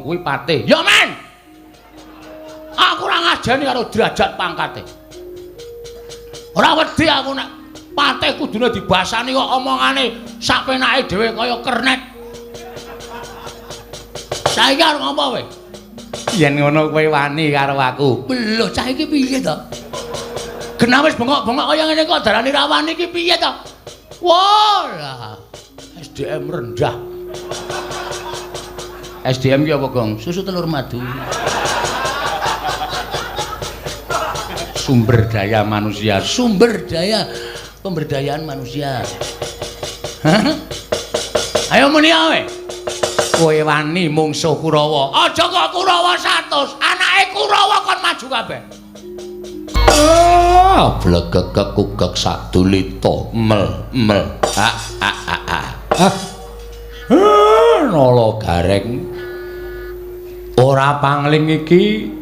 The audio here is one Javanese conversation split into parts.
Kuwi patih. Ya men. Aku ora ngajeni karo derajat pangkate. Ora wedi aku nek patih kudune dibasani kok omongane sak penake dhewe kaya kernet. Saiki arep ngopo kowe? Yen ngono kowe wani karo aku. Lho, cah iki piye to? Genah wis bengok-bengok kaya ngene kok darani ra wani iki piye to? Wah, lah. SDM rendah. SDM ki apa, Gong? Susu telur madu. Sumber daya manusia, sumber daya pemberdayaan manusia. Hah? Ayo muni ae. Kowe wani mungsuh Kurawa. Aja kok Kurawa 100, anake Kurawa kon maju kabeh. Ah, blegek kugek sadulita mel mel. A a a a. Ah. Nala Gareng. Ora pangling iki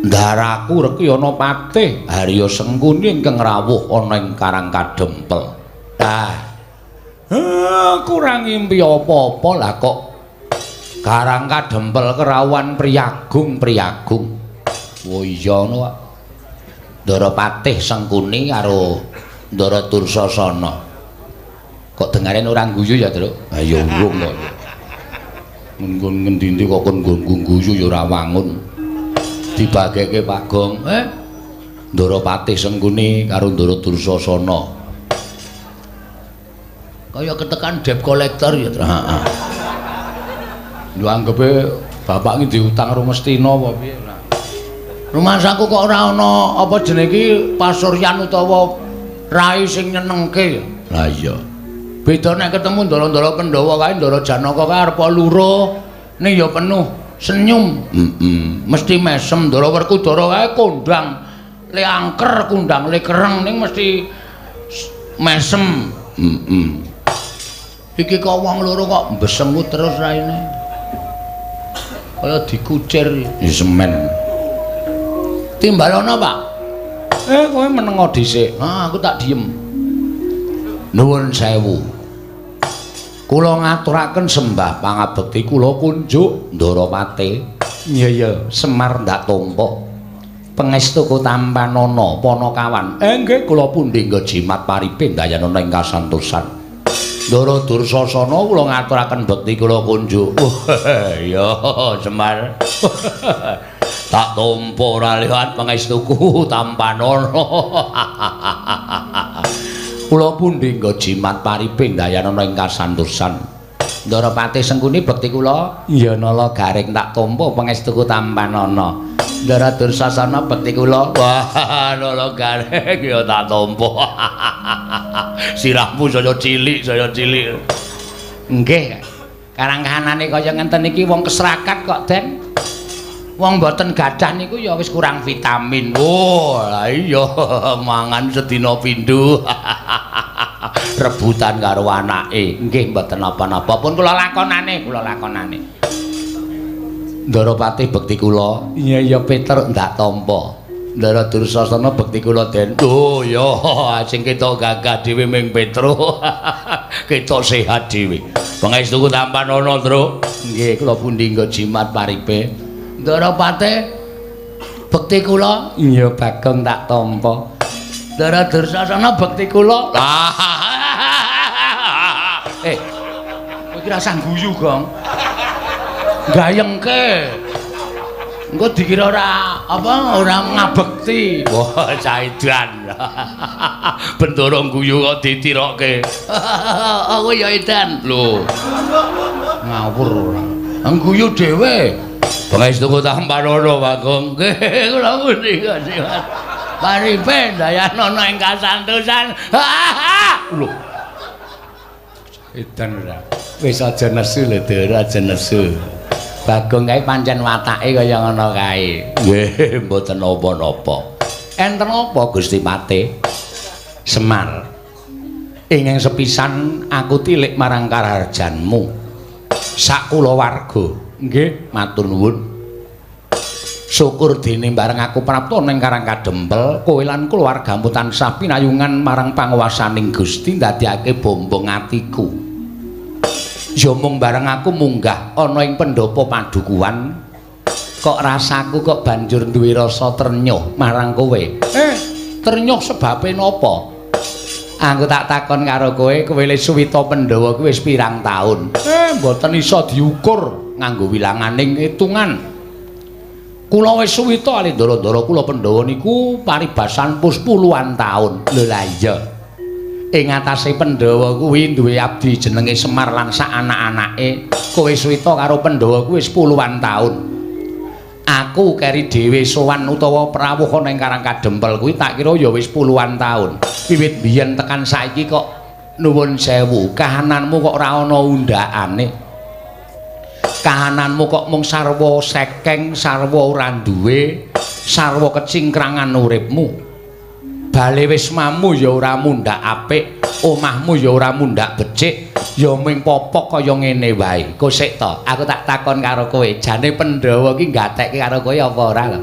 ndaraku reki ana patih Harya Sengkuni ingkang rawuh ana ing Karang Kadempel. Ah. Kurang ngimpi apa-apa lah kok Karang Kadempel kerawuhan priyagung priyagung. Oh iya ngono kok. Ndara Patih Sengkuni karo Ndara Dursasana. Kok dengaren ora guyu ya, Truk? Ha ya urung kok. Nggon ngendi-endi kok kon nggon guyu ya ora wangun. Dibageke Pak Gong. Ndara Patih Sengkuni karo Ndara Dursasana. Kaya ketekan debt collector ya, Truk. Heeh. Lho anggepe bapak iki diutang karo Mestina apa piye ora? Rumasaku kok ora ana apa jenenge iki pasuryan utawa rai sing nyenengke. Lah iya. Beda nek ketemu ndara-ndara Pandhawa kae, Ndara Janaka kae arep loro ning ya penuh senyum. Heeh. Mesti mesem. Ndara Werkudara kae kondang le angker, kondang le kereng ning mesti mesem. Heeh. Iki kok wong loro kok mbesengut terus raine. Kaya dikucir. Ya semen. Timbalono, Pak. Kowe menengo dhisik. Ah, aku tak diem. Nuwun sewu. Kula ngaturaken sembah pangabekti kula kunjuk Ndara Patih. Iya ya, Semar ndak tampa. Pangestuku tampanana Panakawan. Nggih, kula pundi nggo jimat paripe ndayanana ing kasantosan. Ndara Dursasana kula ngaturaken bekti kula kunjuk. Ya, Semar. Tak tampa ora liwat pangestuku tampanana. Kula pundi nggo jimat paripe ndayanana ing kasantosan. Ndara Patih Sengkuni bekti kula. Ya Nala Gareng tak tampa pangestuku tampanana. Ndara Dursasana bekti kula. Wah, Nala Gareng ya tak tampa. Sirahmu saya cilik, saya cilik. Nggih. Karang kahanane kaya ngenten iki wong kesrakat kok, Den. Wong mboten gadah niku ya wis kurang vitamin. Oh, lah iya mangan sedina pindho. Rebutan karo anake. Nggih mboten napa-napa pun kula lakonane, kula lakonane. Ndara Patih bekti kula. Iya ya Peter ndak tampa. Ndara Dursasana bekti kula, Den. Oh ya, sing ketok gagah dhewe ming Petro. Ketok sehat dhewe. Pangestuku tampanana, Truk. Nggih, kula pundi nggo jimat paripe. Ndara Patih bekti kula. Iya Bagong tak tampa. Ndara Dursasana bekti kula. Kowe iki rasah guyu, Gong. Gayengke. Engko dikira ora apa ora ngabekti. Wah, caidan. Bendara guyu kok ditirokke. Aku ya edan. Lho. Ngawur ora. Ngguyu dhewe. Pangestuku tampanana, Bagong. Nggih, kula pundi Mas. Paripe ndayanana ing kasantosan. Lho. Edan ora. Wis aja nesu lho, Dur, aja nesu. Bagong kae pancen watake kaya ngono kae. Nggih, mboten napa-napa. Enten apa Gusti Patih? Semar. Ingkang sepisan aku tilik marang karaharjanmu. Sak kulawarga. Nggih, matur nuwun. Syukur dene bareng aku prapta ning Karang Kadempel, kowe lan keluargamu tansah pinayungan marang panguwasaning Gusti ndadekake bombong atiku. Ya mung bareng aku munggah ana ing pendhapa padukuhan kok rasaku kok banjur duwe rasa trenyuh marang kowe. Trenyuh sebabe napa? Aku tak takon karo kowe, kowe le suwita Pandhawa kuwi wis pirang taun? Mboten iso diukur nganggo wilanganing hitungan. Kula wis suwita ali ndara-ndara kula Pandhawa niku paribasan pus puluhan taun. Lho lah iya. Ing atase Pandhawa kuwi duwe abdi jenenge Semar lan sak anak-anake. Kowe suwita karo Pandhawa kuwi wis puluhan taun. Aku keri dhewe sowan utawa prawuh ana ing Karang Kadempel kuwi tak kira ya wis puluhan taun. Wiwit biyen tekan saiki kok nuwun sewu, kahananmu kok ora ana undhakane. Kahananmu kok mung sarwa sekeng, sarwa ora duwe, sarwa kecingkrangan uripmu. Bale wismamu ya ora mundhak apik, omahmu ya ora mundhak becik, ya mung popok kaya ngene wae. Kosek to, aku tak takon karo kowe, jane Pandhawa ki gatekke karo kowe apa ora to?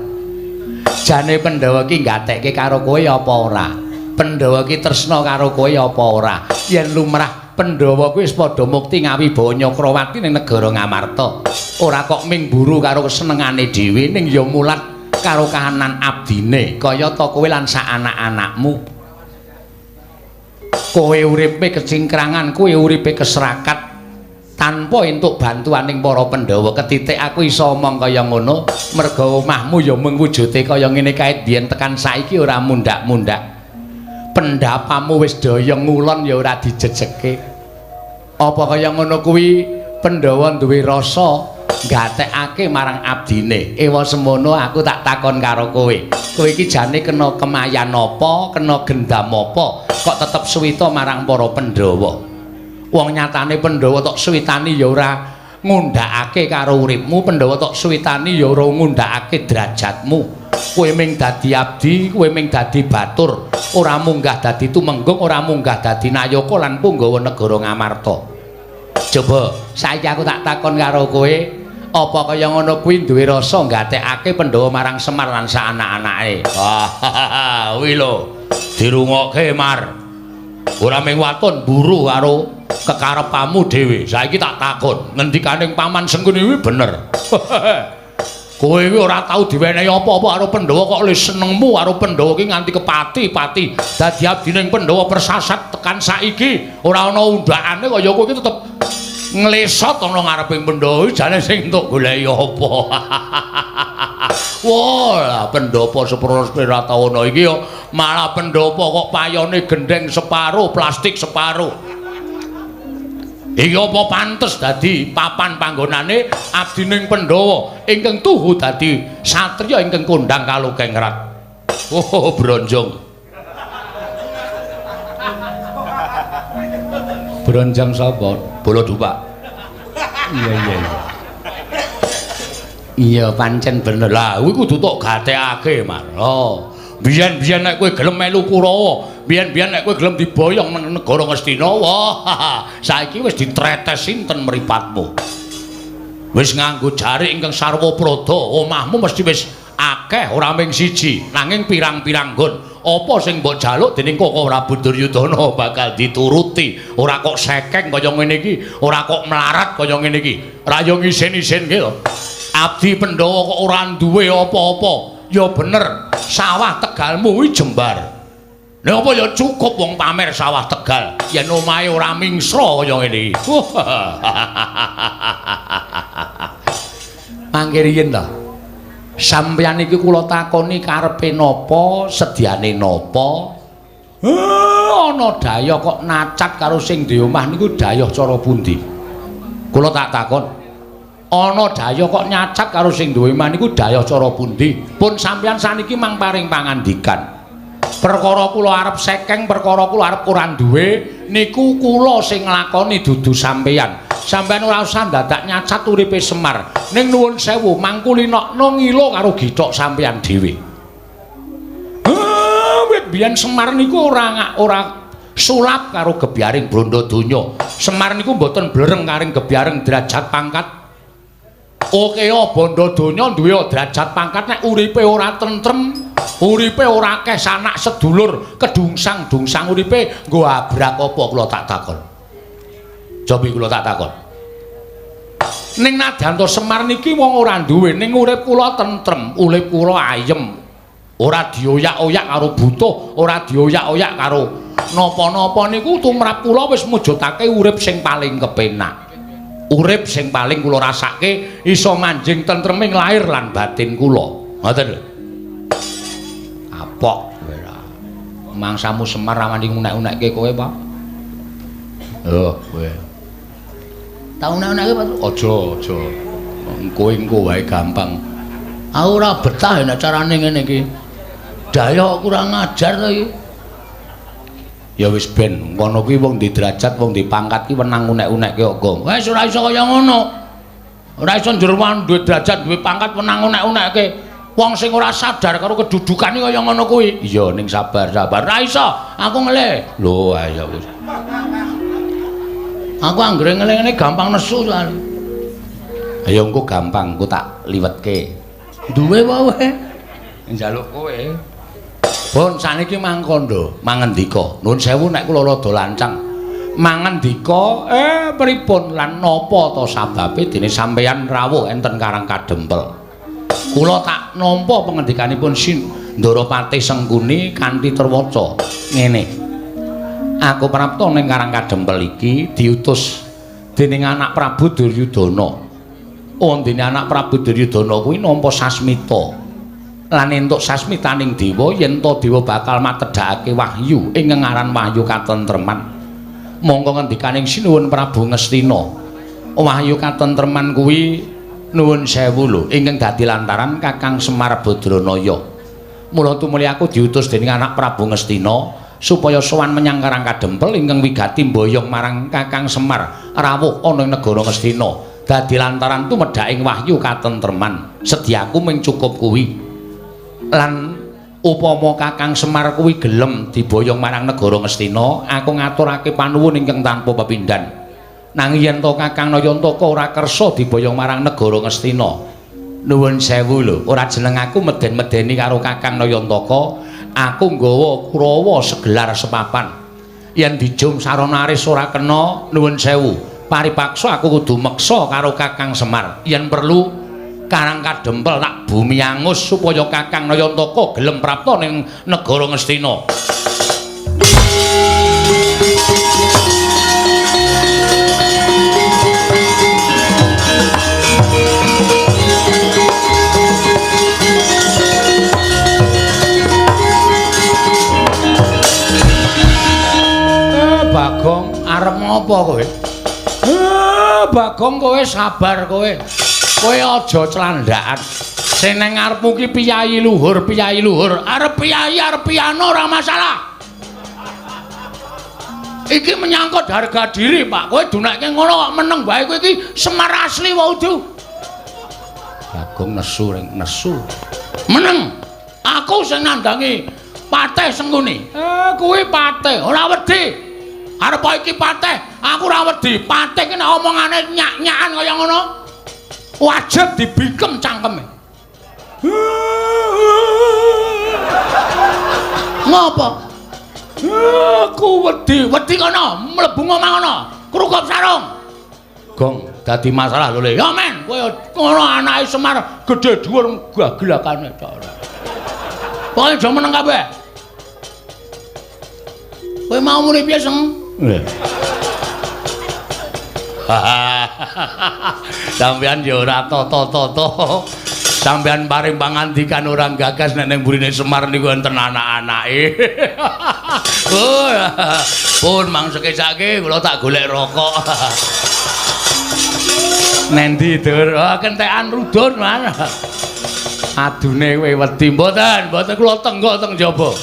Jane Pandhawa ki gatekke karo kowe apa ora? Pandhawa ki tresna karo kowe apa ora? Yen lumrah Pandhawa kuwi wis padha mukti ngawibawa Nyakrawati ning negara Ngamarta. Ora kok ming mburu karo kesenengane dhewe, ning ya mulat karo kahanan abdine kaya ta kowe lan sak anak-anakmu. Kowe uripe kecingkrangan, kowe uripe keserakat tanpa entuk bantuaning para Pandhawa. Ketitik aku iso omong kaya ngono merga omahmu ya mung wujude kaya ngene kae biyen tekan saiki ora mundhak-mundhak. Pendapamu wis daya ngulon ya ora dijejeke. Apa kaya ngono kuwi Pandhawa duwe rasa gatekake marang abdine. Ewa semono aku tak takon karo kowe. Kowe iki jane kena kemayan apa, kena gendam apa, kok tetep suwita marang para Pandhawa? Wong nyatane Pandhawa tok suwitani ya ora ngundhakake karo uripmu, Pandhawa tok suwitani ya ora ngundhakake derajatmu. Kowe ming dadi abdi, kowe ming dadi batur, ora munggah dadi tumenggung, ora munggah dadi nayaka lan punggawa negara Ngamarta. Coba saiki aku tak takon karo kowe, apa kaya ngono kuwi duwe rasa gatekake Pandhawa marang Semar lan sak anak-anake? Wah, kuwi lho dirungokke Mar. Ora mung waton mburu karo kekarepanmu dhewe. Saiki tak takon, ngendikaning Paman Sengkuni kuwi bener. Kowe kuwi ora tau diwenehi apa-apa karo Pandhawa kok le senengmu karo Pandhawa ki nganti kepati-pati. Dadi abdining Pandhawa persasat tekan saiki ora ana undhakane kaya kowe iki tetep nglesot ana ngareping Pandhawa. Jane sing entuk goleki apa? Wah, pendhapa seprono Pratawana iki ya malah pendhapa kok payone gendheng separo, plastik separo. Iki apa pantes dadi papan panggonane abdining Pandhawa ingkang tuhu dadi satriya ingkang kondhang kalokengrat. Oh, bronjong. Bronjong sapa? Bala Dupak. Iya iya iya. Iya pancen bener. Lah kuwi kudu tok gatekake, Mar. Oh. Biyen-biyen nek kowe gelem melu Kurawa, biyen-biyen nek kowe gelem diboyong nang negara Ngastina, wah, saiki wis ditretes sinten mripatmu. Wis nganggo jarik ingkang sarwa prada, omahmu mesti wis akeh ora ming siji, nanging pirang-pirang nggon. Apa sing mbok jaluk dening Koko Prabu Duryudana bakal dituruti. Ora kok sekeng kaya ngene iki, ora kok melarat kaya ngene iki. Ra yo ngisin-isinke to. Abdi Pandhawa kok ora duwe apa-apa. Ya bener, sawah Tegalmu kuwi jembar. Lha apa ya cukup wong pamer sawah Tegal yen omahe ora mingsra kaya ngene iki. Mangke riyin to. Sampeyan iki kula takoni karepe napa, sediane napa? Ana dayah kok nacat karo sing di omah niku dayah cara pundi? Kula tak takon. Ana dayah kok nyacat karo sing duwe omah niku dayah cara pundi? Pun sampeyan saniki mang paring pangandikan. Perkara kula arep sekeng, perkara kula arep ora duwe niku kula sing nglakoni dudu sampeyan. Sampeyan ora usah dadak nyacat uripe Semar. Ning nuwun sewu mangkulinokno ngilo karo githok sampeyan dhewe. Wit biyen Semar niku ora sulap karo gebyaring bondo donya. Semar niku mboten blereng karing gebyaring derajat pangkat. Oke, bondo donya duwe derajat pangkat nek uripe ora tentrem, uripe ora akeh sanak sedulur, kedungsang-dungsang uripe nggo abrak apa kula tak takon. Cobi kula tak takon. Ning nadyan to Semar niki wong ora duwe, ning urip kula tentrem, urip kula ayem. Ora dioyak-oyak karo butuh, ora dioyak-oyak karo napa-napa niku tumrap kula wis mujudake urip sing paling kepenak. Urip sing paling kula rasake iso manjing tentreming lahir lan batin kula. Ngoten lho. Apok kowe ra. Mangsamu Semar ra wani ngunek-unekke kowe, Pak. Oh, kowe. Tak unek-unekke, Pak. Aja, aja. Kowe engko wae gampang. Aku ora betah nek carane ngene iki. Daya kurang ajar to iki. Ya wis ben, ngono kuwi wong di derajat, wong di pangkat ki wenang unek-unekke kok, Gong. Wis ora iso kaya ngono. Ora iso njerwan duwe derajat, duwe pangkat wenang unek-unekke. Wong sing ora sadar karo kedudukan iki kaya ngono kuwi. Iya, ning sabar, sabar. Ora iso, aku ngelih. Lho, ayo wis. Aku anggere ngelih ngene gampang nesu soalé. Ayo engko gampang, engko tak liwetke. Duwe apa kowe? Njaluk kowe. Pun saniki mangkondo, mangendika. Nuwun sewu nek kula rada lancang. Mangendika, pripun lan napa to sababe dene sampeyan rawuh enten Karang Kadempel? Kula tak nampa pangendikanipun Ndara Patih Sengkuni kanthi terwaca ngene. Aku prapta ning Karang Kadempel iki diutus dening anak Prabu Duryudana. Wondene anak Prabu Duryudana kuwi nampa sasmita. Lan entuk sasmitaning dewa yen to dewa bakal matedhakake wahyu ing ngaran wahyu katentreman. Mongko ngendikaning Sinuwun Prabu Ngastina, wahyu katentreman kuwi nuwun sewu lho ingkang dadi lantaran Kakang Semar Badranaya. Mula tumuli aku diutus dening anak Prabu Ngastina supaya sowan menyang Karang Kadempel ingkang wigati mboyong marang Kakang Semar rawuh ana ing negara Ngastina. Dadi lantaran tumedhaking wahyu katentreman. Sedyaku mung cukup kuwi. Lan upama Kakang Semar kuwi gelem diboyong marang negara Ngastina, aku ngaturake panuwun ingkang tanpa pepindhan. Nanging yen to Kakang Nayantaka ora kersa diboyong marang negara Ngastina, nuwun sewu lho, ora jeneng aku meden-medeni karo Kakang Nayantaka, aku nggawa Kurawa segelar sepapan. Yen dijum sarana aris ora kena, nuwun sewu, paripaksa aku kudu meksa karo Kakang Semar. Yen perlu Karang Kadempel tak bumi angus supaya Kakang Nayantaka gelem prapta ning negara Ngastina. Bagong arep ngopo kowe? Bagong kowe sabar kowe. Kowe aja clandhakan. Sing nang ngarepmu ki piyayi luhur, piyayi luhur. Arep piyayi, arep piyano ora masalah. Iki menyangkut harga diri, Pak. Kowe dunekke ngono kok meneng wae kowe iki Semar asli wae udu. Bagong nesu ring nesu. Meneng. Aku sing nandangi Patih Sengkuni. Kuwi patih, ora wedi. Arep iki patih, aku ora wedi. Patih ki nek omongane nyak-nyakan kaya ngono. Wajib dibikem cangkeme. Ngopo? Aku wedi, wedi kono, mlebu omah kono, krukup sarung. Gong, dadi masalah lho le. Ya men, kowe ngono anake Semar gedhe dhuwur gagelakane tok ora. Pokoke aja meneng kabeh. Kowe mau muni piye, Seng? Sampeyan ya ora tata-tata. Sampeyan paring pangandikan ora gagas nek ning burine Semar niku enten anak-anake. Oh, pun mang sekecake kula tak golek rokok. Nendi, Dur? Oh, kentekan rudun, man. Adune kowe wedi mboten, mboten kula tenggok teng jaba.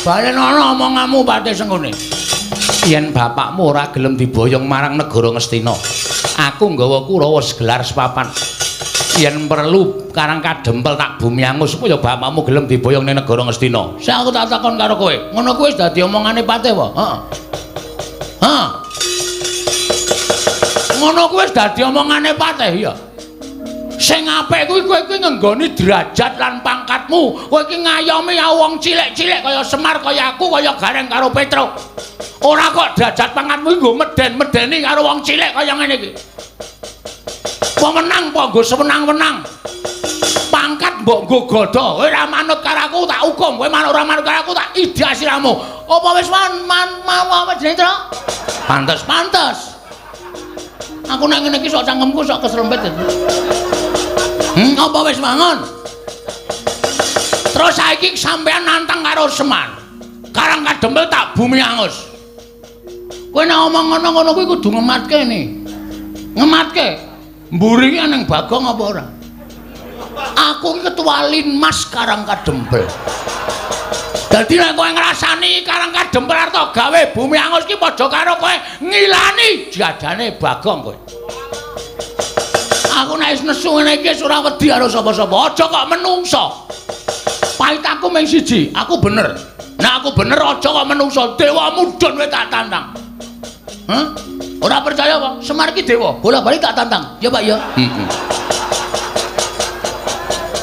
Balen ana omonganmu Patih Sengkuni. Yen bapakmu ora gelem diboyong marang negara Ngastina, aku nggawa Kurawa segelar sepapan. Yen perlu Karang Kadempel tak bumi angus supaya bapakmu gelem diboyong ning negara Ngastina. Sing aku tak takon karo kowe, ngono kuwi wis dadi omongane Patih apa? Heeh. Hah. Ngono kuwi wis dadi omongane Patih ya. Sing apik kuwi kowe kuwi ngenggoni derajat lan pangkatmu. Kowe iki ngayomi wong cilik-cilik kaya Semar, kaya aku, kaya Gareng karo Petruk. Ora kok derajat pangkatmu iki nggo meden-medeni karo wong cilik kaya ngene iki. Wewenang apa nggo sewenang-wenang? Pangkat mbok nggo godha. Kowe ora manut karo aku tak hukum, kowe manut ora manut karo aku tak idak siramu. Apa wis man mau apa jenenge, Tru? Pantes, pantes. Aku nek ngene iki sok cangkemku sok keserempet. Apa wis mangun? Terus saiki sampean nantang karo Semar. Karang Kadempel tak bumi angus. Kowe nek omong ngono-ngono kuwi kudu ngematke ne. Ngematke. Mburi ki ning Bagong apa ora? Aku iki ketua Linmas Karang Kadempel. Dadi nek kowe ngrasani Karang Kadempel arep gawe bumi angus ki padha karo kowe ngilani jadane Bagong kowe. Aku nek wis nesu ngene iki wis ora wedi karo sapa-sapa. Aja kok menungso. Pahit aku mung siji, aku bener. Nek aku bener aja kok menungso, dewa mudhun kowe tak tantang. Hah? Ora percaya apa? Semar iki dewa, bola-bali tak tantang. Ya Pak ya. Heeh.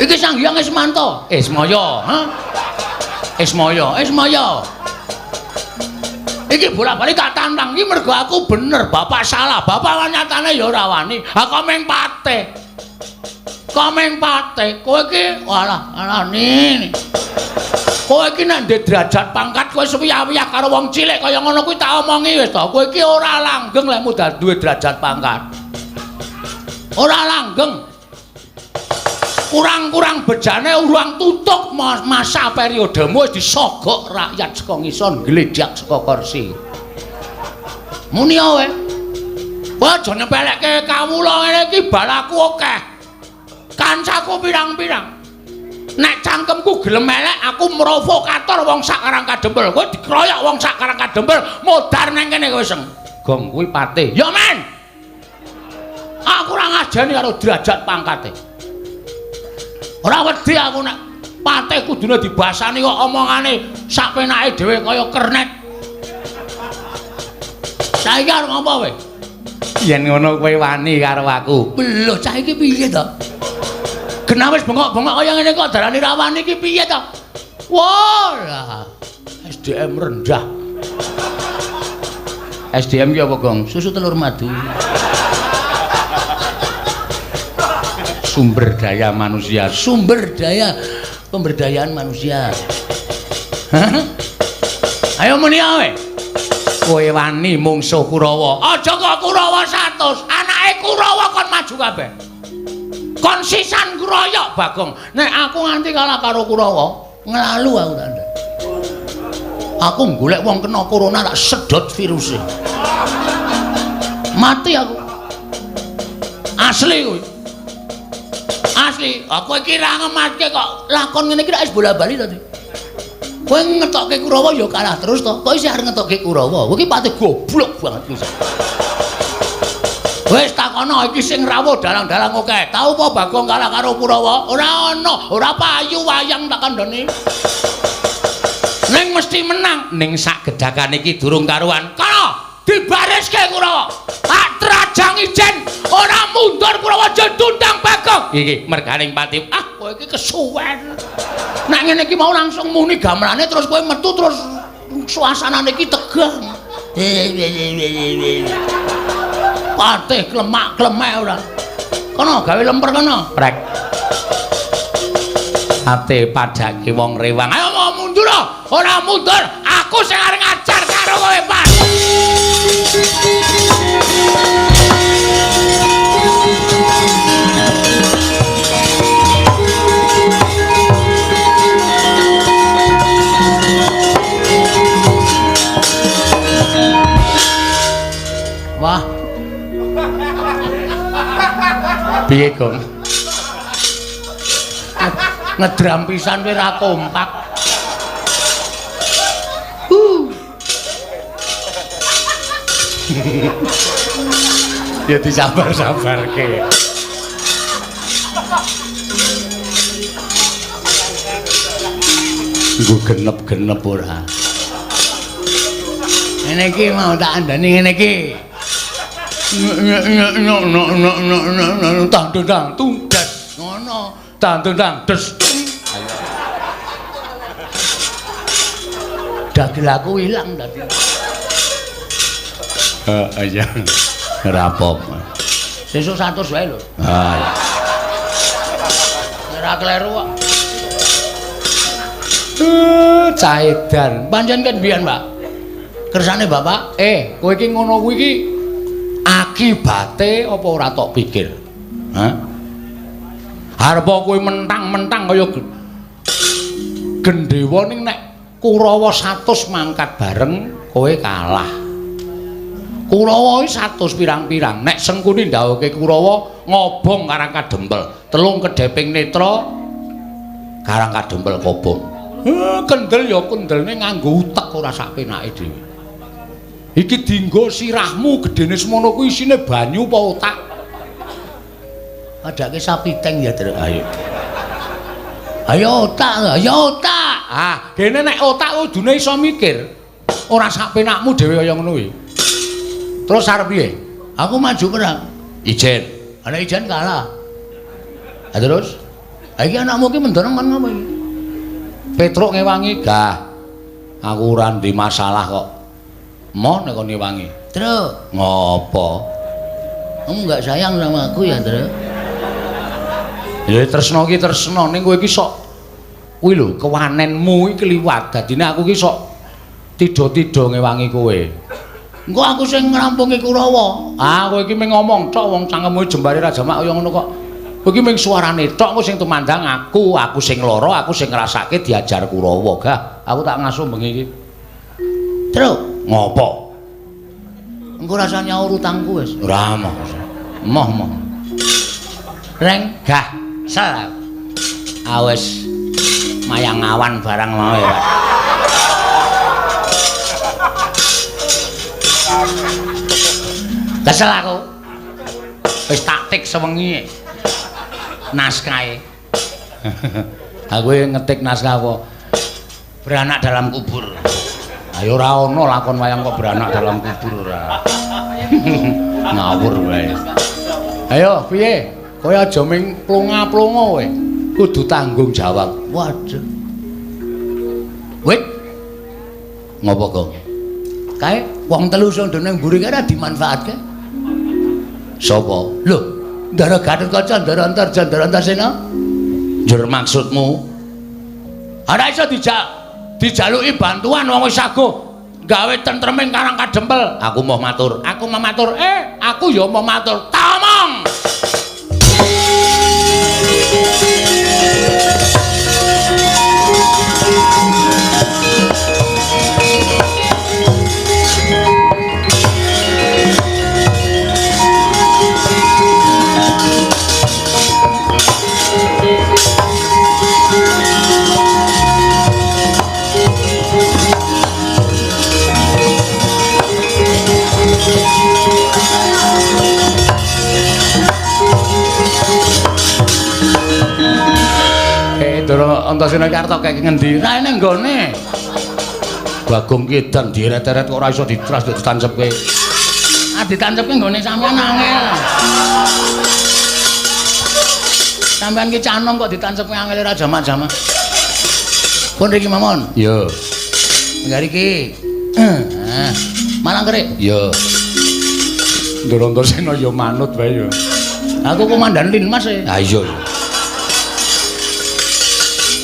Iki Sang Hyang Ismanto. Ismaya, ha? Ismaya, Ismaya. Iki bola-bali tak tantang iki mergo aku bener, bapak salah. Bapak nyatane ya ora wani. Ha kok mung patih. Kok mung patih. Kowe iki walah, alane. Kowe iki nek ndek derajat pangkat kowe suwiyah-wiyah karo wong cilik kaya ngono kuwi tak omongi wis to. Kowe iki ora langgeng lek mudal duwe derajat pangkat. Ora langgeng. Kurang-kurang bejane urang tutuk masa periodemu wis disogok rakyat saka ngisor gledhak saka kursi. Muni kowe. Kowe aja nyepelekke kawula ngene iki balaku akeh. Kancaku pirang-pirang. Nek cangkemku gelem elek aku provokator wong sak Karang Kadempel. Kowe dikroyok wong sak Karang Kadempel modar nang kene kowe seng. Gong kuwi patih. Ya men. Aku ora ngajeni karo derajat pangkate. Ora wedi aku nek patih kudune dibasani kok omongane sak penake dhewe kaya kernet. Saiki arep ngopo kowe? Yen ngono kowe wani karo aku. Lho cah iki piye to? Genah wis bengok-bengok kaya ngene kok darani ra wani iki piye to? Wah, lah SDM rendah. SDM ki apa, Gong? Susu telur madu. Sumber daya manusia, sumber daya pemberdayaan manusia. Hah? Ayo muni ae. Kowe wani mungsuh Kurawa. Aja kok Kurawa 100, anake Kurawa kon maju kabeh. Kon sisan kroyok Bagong. Nek aku nganti kalah karo Kurawa, nglalu aku tandha. Aku golek wong kena corona tak sedot viruse. Mati aku. Asli kuwi. Asli, aku iki ra ngematke kok lakon ngene iki rak wis bola-bali to. Kowe ngetokke Kurawa ya kalah terus to. Kok isih arep ngetokke Kurawa? Kowe iki pati goblok banget kuwi. Wis takono iki sing rawuh dalang-dalang akeh. Tau apa Bagong kalah karo Kurawa? Ora ana, ora payu wayang tak kandhani. Ning mesti menang. Ning sak gedhakan iki durung karuan. Kono dibariske Kurawa. Tak trajang ijen ora mundur Kurawa aja tundang Bagong. Iki merganing pati. Ah, kowe iki kesuwen. Nek ngene iki mau langsung muni gamelane terus kowe metu terus suasanane iki tegang. Patih klemak-klemek ora. Kono gawe lemper kono. Prek. Ate padake wong rewang. Ayo mau mundur ora mundur. Aku sing arep ngajar karo kowe, Pak. Wah. Piye, Gong? Ngedram pisan kowe ra kompak. Ya disabar-sabarke. Nggo genep-genep ora. Ngene iki mau tak andani ngene iki. Tang tang tunggas ngono. Tang tang des. Dagel aku ilang tadi. Heeh iya. Ora apa-apa. Sesuk 100 wae lho. Ha. Ora kleru kok. Cah edan. Pancen ket biyen, Pak. Kersane Bapak, kowe iki ngono kuwi iki akibate apa ora tok pikir? Hah? Arep kowe mentang-mentang kaya gendhewa ning nek Kurawa 100 mangkat bareng kowe kalah. Kurawa iki 100 pirang-pirang. Nek Sengkuni ndhawuhke Kurawa ngobong Karang Kadempel, telung kedheping netra Karang Kadempel kobong. Kendel ya kendelne nganggo utek ora sak penake dhewe. Iki dinggo sirahmu gedene semono kuwi isine banyu apa otak? Padake sapi teng ya, Truk. Ayo. Ayo otak, ayo otak. Ah, gene nek otak kudune iso mikir. Ora sak penakmu dhewe kaya ngono kuwi. Terus arep piye? Aku maju perang. Ijen. Ana ijen kalah. Ha terus? Ha iki anakmu ki mendorong kon ngopo iki? Petruk ngewangi, "Gah. Aku ora ndek masalah kok." Moh nek kon ngewangi. Truk, ngopo? Kamu enggak sayang sama aku ya, Truk? Ya tresno ki tresno ning kowe iki sok kuwi lho kewanenmu iki kliwat. Dadine aku ki sok tidha-tidha ngewangi kowe. Engko aku sing ngrampungi Kurawa. Ah, kowe iki mung ngomong tok wong cangkemmu jembare ra jamak kaya ngono kok. Kowe iki mung suarane tok engko sing tumandang aku, aku sing lara, aku sing ngrasake diajar Kurawa. Gah, aku tak ngasuh bengi iki. Truk, ngopo? Engko rasa nyaur utangku wis. Ora moh. Moh moh. Reng, gah, sel. Awes mayang awan barang mau ya, Pak. Kesel aku. Wis taktik sewengi naskahe. Aku ngetik naskah apa? Beranak dalam kubur. Ayo ora ono lakon wayang kok beranak dalam kubur ora. Ngawur wae. Ayo piye? Kowe aja ming plonga-plonga kowe. Kudu tanggung jawab. Waduh. Wit. Ngopo, Gong? Kae wong telu sing ning mburi kae ora dimanfaatke. Sapa? Lho, Ndara Gatotkaca, Ndara Antarja, Ndara Antasena. Njur maksudmu? Ora iso dijaluki bantuan wong wis saguh gawe tentreming Karang Kadempel. Aku mau matur. Aku mau matur. Aku ya mau matur. Tamong. Ndara Antasena iki arep tok kek ngendi? Ra ene nggone. Bagong ki edan dieret-eret kok ora iso ditras ditancepke. Ah ditancepke nggone sampean angel. Sampean ki canom kok ditancepke angel ora jamak-jamak. Pun riki mawon. Iya. Enggak riki. Heeh. Malang kerik. Iya. Ndara Antasena ya manut wae ya. Aku komandan Linmas e. Ha iya.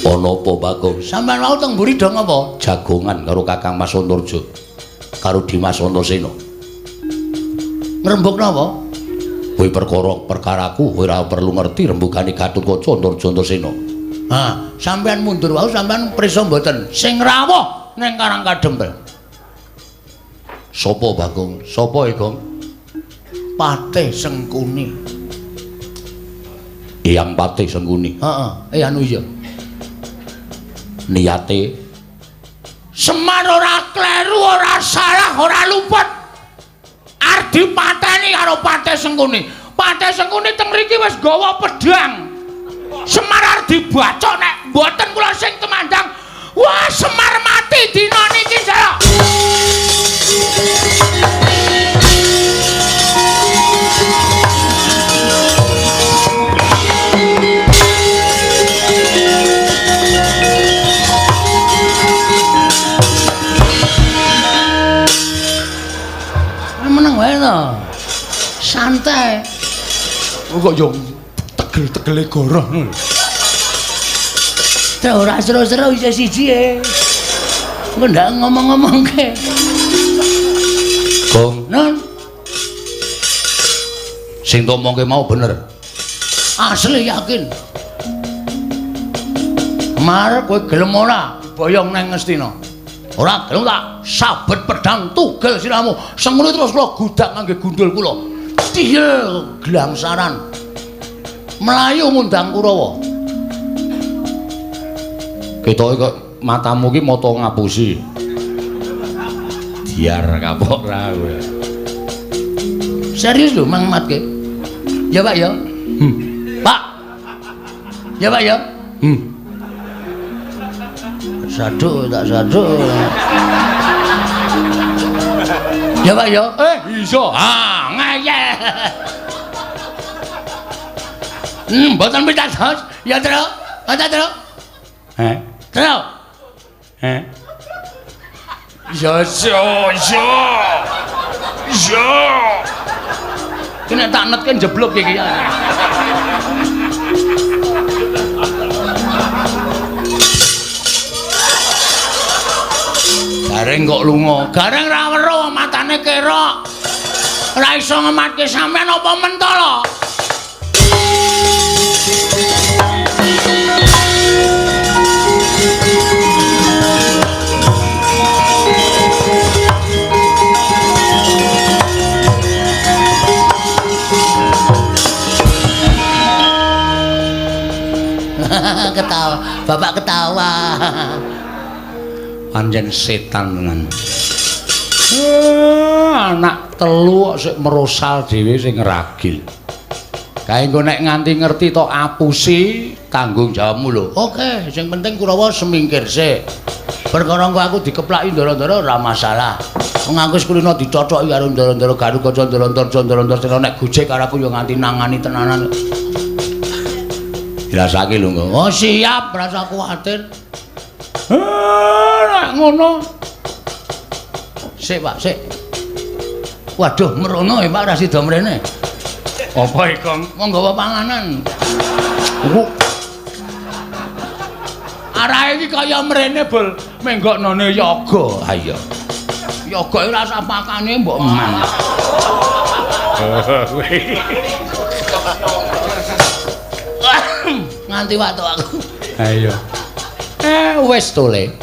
Ana apa, Bagong? Sampeyan wau teng mburi do ngapa? Jagongan karo Kakang Mas Antarja. Karo Dimas Antasena. Ngrembug napa? Kowe perkara perkaraku kowe ora perlu ngerti rembugane Gatotkaca Antarja Antasena. Ha, sampeyan mundur wau sampeyan prisa mboten? Sing rawuh ning Karang Kadempel. Sapa, Bagong? Sapa e, Gong? Patih Sengkuni. Eyang Patih Sengkuni. Heeh, anu iya. Niate Semar ora kleru, ora salah, ora luput. Arep dipateni karo Patih Sengkuni. Patih Sengkuni teng mriki wis gawa pedhang. Semar arep dibacok nek mboten kula sing tumandang. Wah, Semar mati dina niki, Jaya. Meneng wae to. Santai. Kok yo tegel-tegele goroh ngono. Truk ora seru-seru isih siji e. Engko ndak ngomong-ngomongke. Gong, non. Sing ngomongke mau bener. Asli yakin. Mar kowe gelem ora boyong nang Ngastina? Ora gelem tak sabet pedang tugel sirahmu. Sengene terus kula gudak ngangge gundul kula. Tiyel glangsaran. Melayu ngundang Kurawa. Ketoke kok matamu ki mata ngapusi. Diar kapok ra kowe. Serius lho Mang Matke. Ya Pak ya. Pak. Ya Pak ya. Saduk tak saduk. Ya Pak ya. Iso. Ah, ngeyel. Mboten pitados. Ya, Tru. Ana Tru. Heh. Tru. Heh. Ya iso, iso. Iso. Kena tak netke jeblok iki. Gareng kok lunga. Gareng ra weruh matane kerok. Ora iso ngematke sampean apa mentala? Ketawa, bapak ketawa. Pancen setan tenan. Anak telu kok sik merosal dhewe sing ngragil. Kae engko nek nganti ngerti tok apusi tanggung jawabmu lho. Oke, sing penting Kurawa semingkir sik. Perkara engko aku dikeplaki ndara-ndara ora masalah. Wong aku wis kulino dicochoki karo ndara-ndara Garukaca ndara-ndara ndara-ndara nek gojek karo aku ya nganti nangani tenanan. Dirasake lho engko. Oh siap, rasa kuwatir. Nek ngono. Sik, Pak, sik. Waduh, merono ya Pak ra sida mrene. Apa iki, Kong? Wong nggawa panganan. Arahe iki kaya mrene, Bul. Menggoknone yoga. Ha iya. Yoga ora usah pakane mbok eman. Nganti watuk aku. Ha iya. Wis to, Le.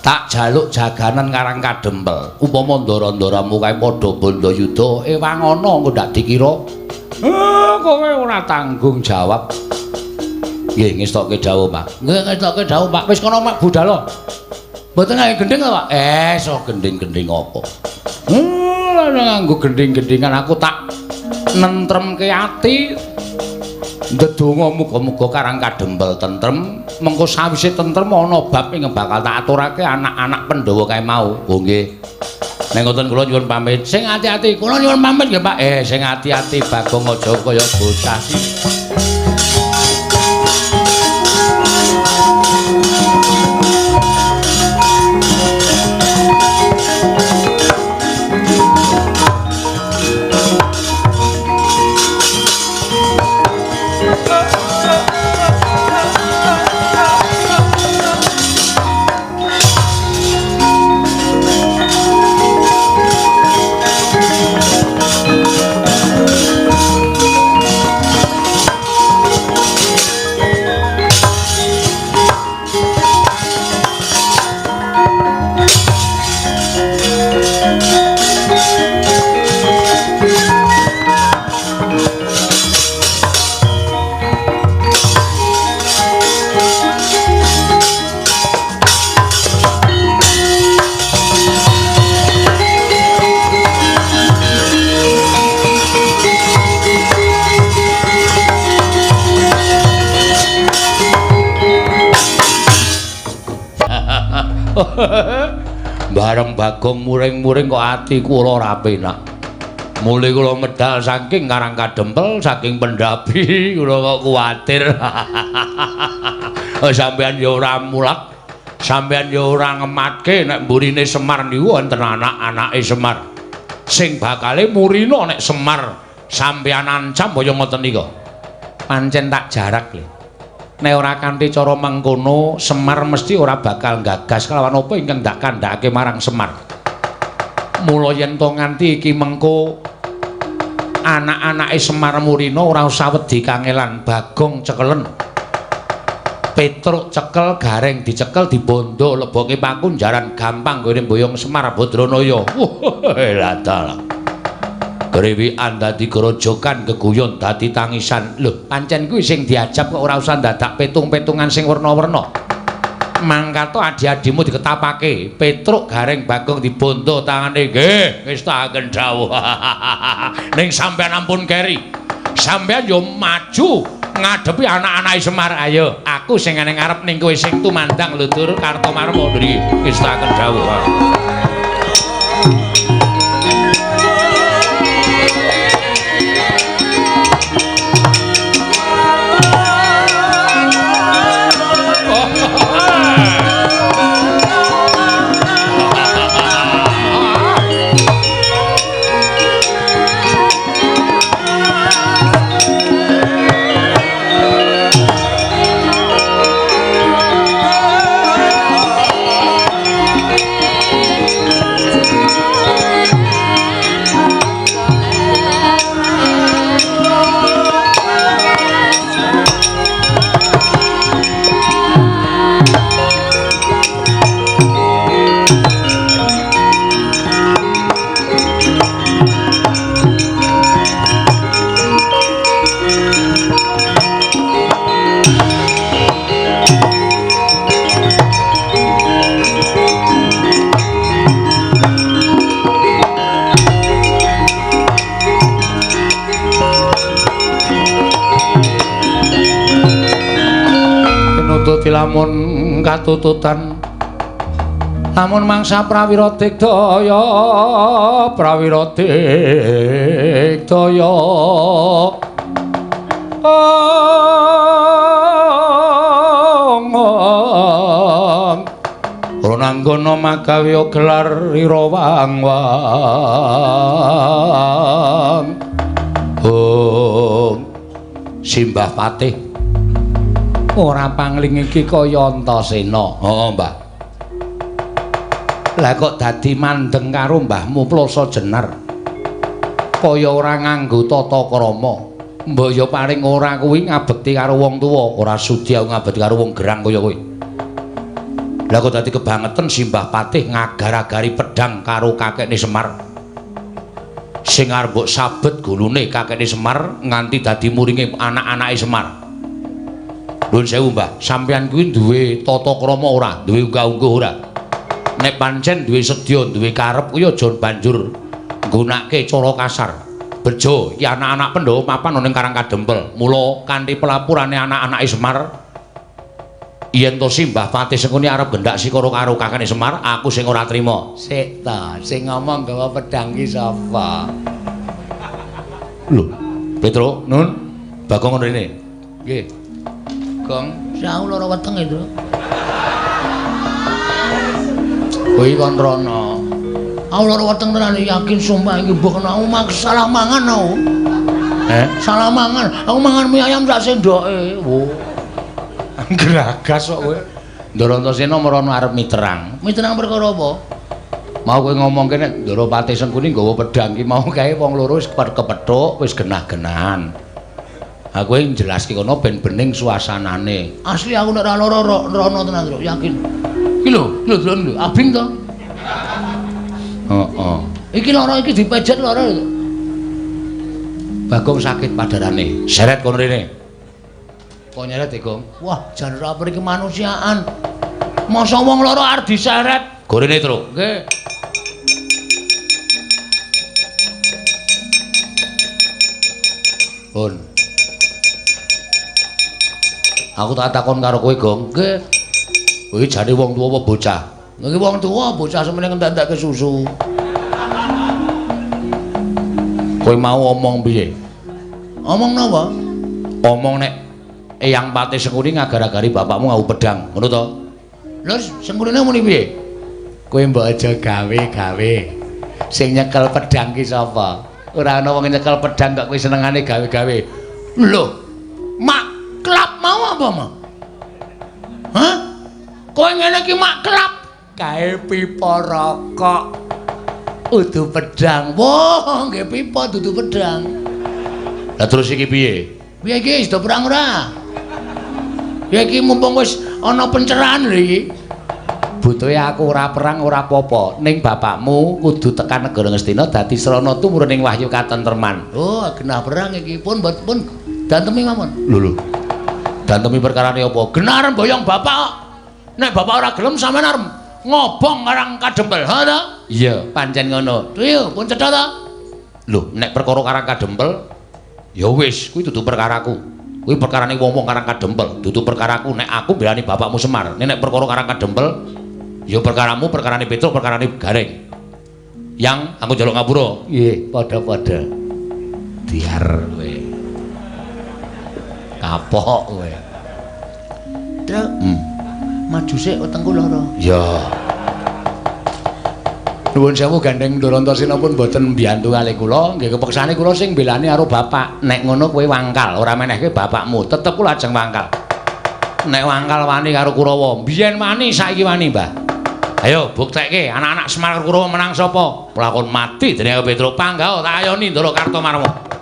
Tak jaluk jaganan Karang Kadempel. Upama ndara-ndaramu kae padha bandayuda, ewang ana engko ndak dikira. Kowe ora tanggung jawab. Nggih, ngestokke dawuh, Pak. Nggih, ngestokke dawuh, Pak. Wis kono mak budal. Mboten nganggo gendhing to, Pak? So gendhing-gendhing apa? Nganggo gendhing-gendhingan aku tak nentremke ati. Ndedonga muga-muga Karang Kadempel tentrem, mengko sawise tentrem ana bab ing bakal tak aturake anak-anak Pandhawa kae mau. Oh nggih. Nek ngoten kula nyuwun pamit. Sing ati-ati, kula nyuwun pamit nggih, Pak. Sing ati-ati Bagong aja kaya bocah sih. Bareng Bagong muring-muring kok ati kula ora penak. Mule kula medal saking Karang Kadempel, saking Pendapi, kula kok kuwatir. Sampeyan ya ora mulak, sampeyan ya ora ngematke nek mburine Semar niku wonten anak-anake Semar. Sing bakale murina nek Semar Sampeyan ancam kaya ngoten nika. Pancen tak jarak le. Nek ora kanthi cara mengkono, Semar mesti ora bakal gagas kelawan apa ingkang ndak kandhakake marang Semar. Mula yen to nganti iki mengko anak-anake Semar Murina ora usah wedi kangelan, Bagong cekelen. Petruk cekel, Gareng dicekel, dibondo leboke pakunjaran gampang nggone mboyong Semar Badranaya. Wah, lah dalah. Grewikan dadi grojogan, geguyon dadi tangisan. Lho, pancen kuwi sing diajab kok ora usah dadak petung-petungan sing werna-werna. Mangkato adi-adimu diketapake, Petruk, Gareng, Bagong dibondo tangane. Nggih, wis taken dawuh. Ning sampeyan ampun keri. Sampeyan yo maju ngadepi anak-anake Semar. Ayo, aku sing ning ngarep ning kowe sing tumandang lho Dur Kartomarma ngriki. Wis taken dawuh. Lamun katututan lamun mangsa prawira digdaya, prawira digdaya. Ronanggana magawe gelar ira wang-wang. Hong Simbah Patih ora pangling iki kaya Antasena. Heeh, Mbah. Lah kok dadi mandeng karo mbahmu Plasa Jenar. Kaya ora nganggo tata krama. Mbok ya paling ora kuwi ngabekti karo wong tuwa, ora sudi aku ngabekti karo wong gerang kaya kowe. Lah kok dadi kebangeten Simbah Patih ngagar-agari pedhang karo kakekne Semar. Sing arep mbok sabet gulune kakekne Semar nganti dadi muringe anak-anake Semar. Nuwun sewu, Mbah, sampeyan kuwi duwe tata krama ora? Duwe unggah-ungguh ora? Nek pancen duwe sedya, duwe karep kuwi aja banjur nggunakake cara kasar. Bejo iki anak-anak Pandhawa mapan ana ning Karang Kadempel. Mula kanthi pelapurane anak-anake Semar, yen to Simbah Patih Sengkuni arep gendak sikara karo kakane Semar, aku sing ora trima. Sik ta, sing ngomong gawa pedhang ki sapa? Lho, Petro, Nun, Bagong ngono rene. Nggih. Gong, aku lara wetenge, Tru. Kowe kon rono. Aku lara weteng tenan yakin sumpah iki mbok kena aku salah mangan aku. Salah mangan. Aku mangan mie ayam sak sendoke. Wo. Gragas kok kowe. Ndara Antasena merono arep miterang. Miterang perkara apa? Mau kowe ngomongke nek Ndara Patih Sengkuni nggawa pedhang ki mau kae wong loro wis kepethuk, wis genah-genahan. Aku yang jelaske kono ben bening suasanane. Asli aku nek ora lara rono tenan, Tru, yakin. Iki lho, lho delok lho, abing to. Heeh. Iki lara iki dipejet lara. Bagong sakit padarane. Seret kono rene. Kok nyeret e, Gong? Wah, jan ora peri kemanusiaan. Masa wong lara arep diseret? Gorene, Tru. Nggih. Pun. Aku tak takon karo kowe, Gong. Nggih. Kowe jane wong tuwa apa bocah? Nggih wong tuwa, bocah semene ngentek-entekke susu. Kowe mau omong piye? Omong napa? Omong nek Eyang Patih Sengkuni ngagar-agari bapakmu ngau pedhang, ngono to? Lho, Sengkunine muni piye? Kowe mbok aja gawe-gawe. Sing nyekel pedhang ki sapa? Ora ana wong nyekel pedhang kok kowe senengane gawe-gawe. Lho, mak klap mau apa, Ma? Hah? Kowe ngene iki mak klap kae pipa rokok. Udu pedhang. Wah, nggih pipa dudu pedhang. Lah terus iki piye? Piye iki sida perang ora? Ya iki mumpung wis ana pencerahan lho iki. Butuhe aku ora perang ora apa-apa, ning bapakmu kudu tekan negara Ngastina dadi srana tumurun ing wahyu katentreman. Oh, genah perang iki pun pun dantemi mawon. Lho lho. Dantemi perkarane apa? Genah arep mboyong bapak kok. Nek bapak ora gelem sampean arep ngobong Karang Kadempel. Ha ta? Iya, pancen ngono. Iya, pun cetha ta? Lho, nek perkara Karang Kadempel ya wis, kuwi dudu perkaraku. Kuwi perkarane wong-wong Karang Kadempel, dudu perkaraku. Nek aku mbelani bapakmu Semar. Nek perkara Karang Kadempel ya perkaramu, perkarane Petruk, perkarane Gareng. Yang aku njaluk ngapura. Nggih, padha-padha. Diar kowe. Kapok kowe. Truk. Maju sik wetengku lara. Ya. Nuwun sewu gandeng Ndorantosena pun mboten mbiyantu kalih kula, nggih kepeksane kula sing mbelani karo bapak. Nek ngono kowe wangkal, ora menehke bapakmu, tetep kula ajeng wangkal. Nek wangkal wani karo Kurawa, biyen wani saiki wani, Mbah. Ayo buktekke anak-anak Semar karo Kurawa menang sapa? Pelakon mati dening Petruk panggah tak ayoni Ndara Kartomarma.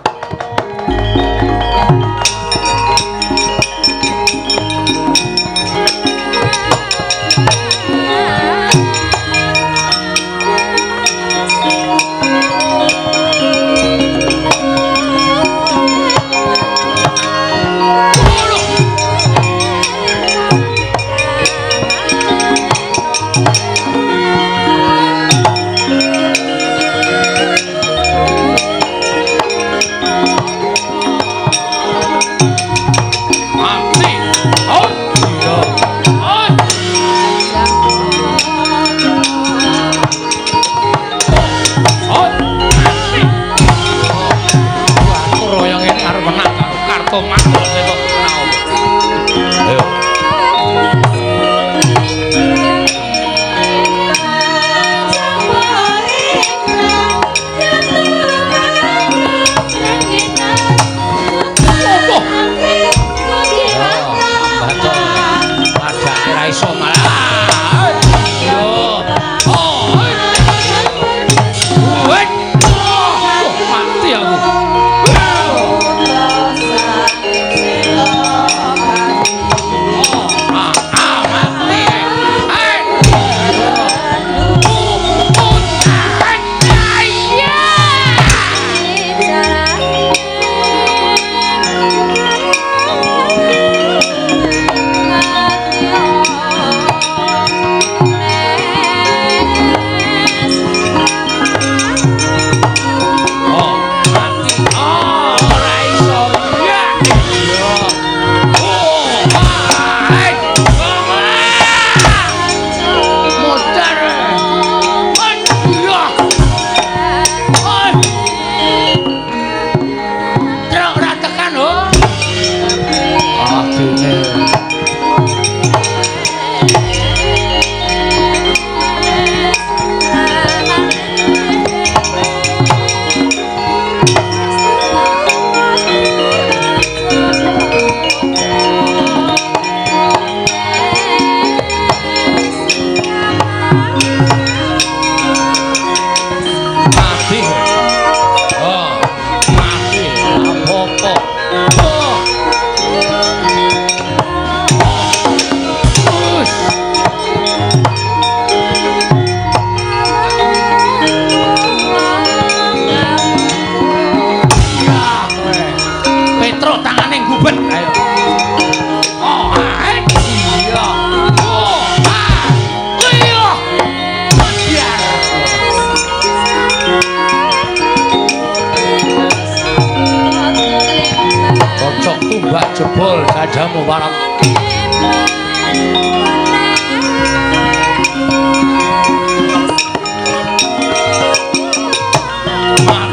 Jebol dadamu warak.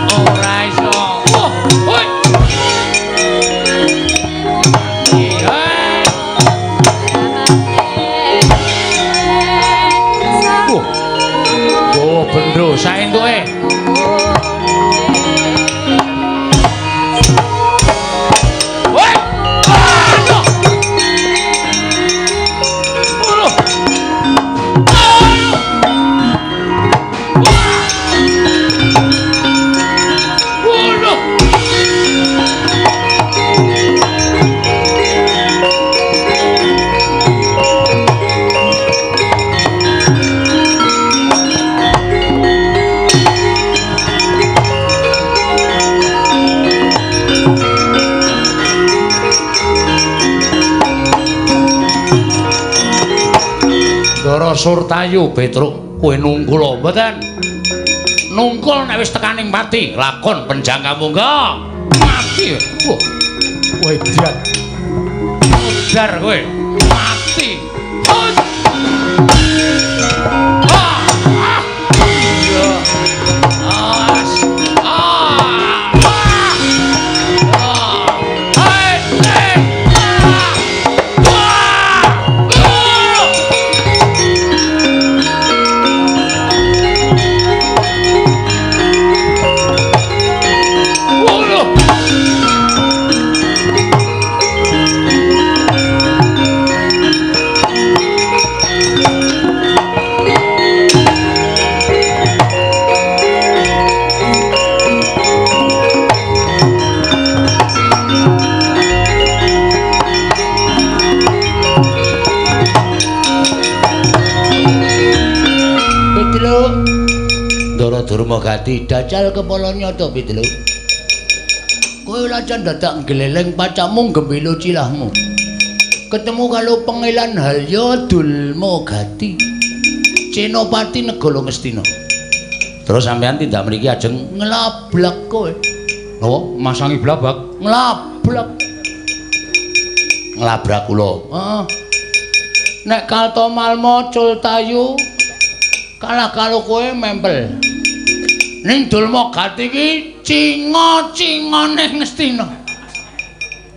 Ora iso. Oh, hoi. Oh. Gowo bendo saentuke. Ndara Surtayu Petruk kowe nungkul mboten? Nungkul nek wis tekaning pati, lakon penjangka monggo. Mati. Wah. Kowe dian. Modar kowe. Mati. Hus. Ah. Ah. Ah. Ah. Hai. Durmagati dajal kepala nyata Petruk. Kowe lajan dadak nggleleng pacamu gembilo cilahmu. Ketemu karo Pangeran Halya Dulmagati, Senopati Negara Ngastina. Terus sampean tindak mriki ajeng nglablak kowe. Napa? Masangi blabak? Nglablak. Nglabrak kula. Heeh. Nek Kartomarma Cultayu kalah karo kowe mempel. Ning Dulmagati iki cinga-cingane Ngastina.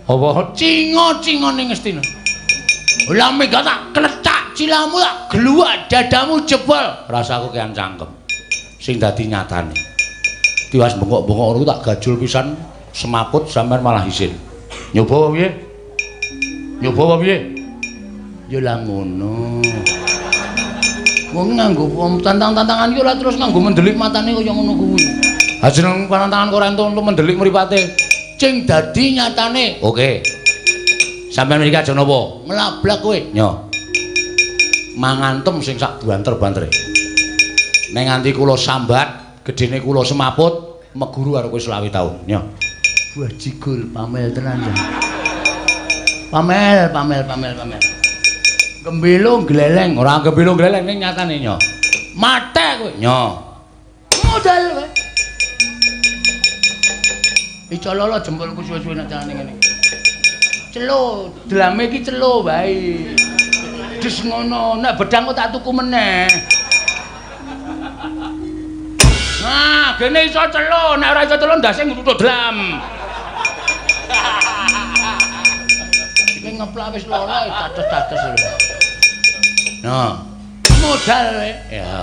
Apa cinga-cingane Ngastina? Lah mega tak klecak cilahmu tak gluwak dadamu jebol. Rasaku kean cangkem. Sing dadi nyatane. Tiwas bengok-bengok ngono tak gajul pisan semaput sampean malah isin. Nyoba apa piye? Nyoba apa piye? Ya lah ngono. Wong nganggo tantang-tantangan iki ora terus nganggo mendelik matane kaya ngono kuwi. Ha jeneng pantangan kok ora entuk mendelik mripate. Sing dadi nyatane. Oke. Sampeyan mriki aja napa? Nglablak kowe. Nyo. Mangantem sing sak banter-bantere. Nek nganti kula sambat, gedene kula semaput, meguru karo kowe 25 taun. Nyo. Buah jigul pamel tenan ya. Pamel, pamel, pamel, pamel. Gembilo gleleng, ora gembilo gleleng ning nyatane nyo. Mate kowe. Nyo. Modal kowe. Iso lolo jempolku suwe-suwe nek carane ngene. Celo, drame iki celo wae. Des ngono, nek bedang kok tak tuku meneh. Nah, gene iso celo, nek ora iso celo ndase ngruthuk dlam. Iki ngeplak wis loro dados-dados lho. Nah, modal kowe. Ya,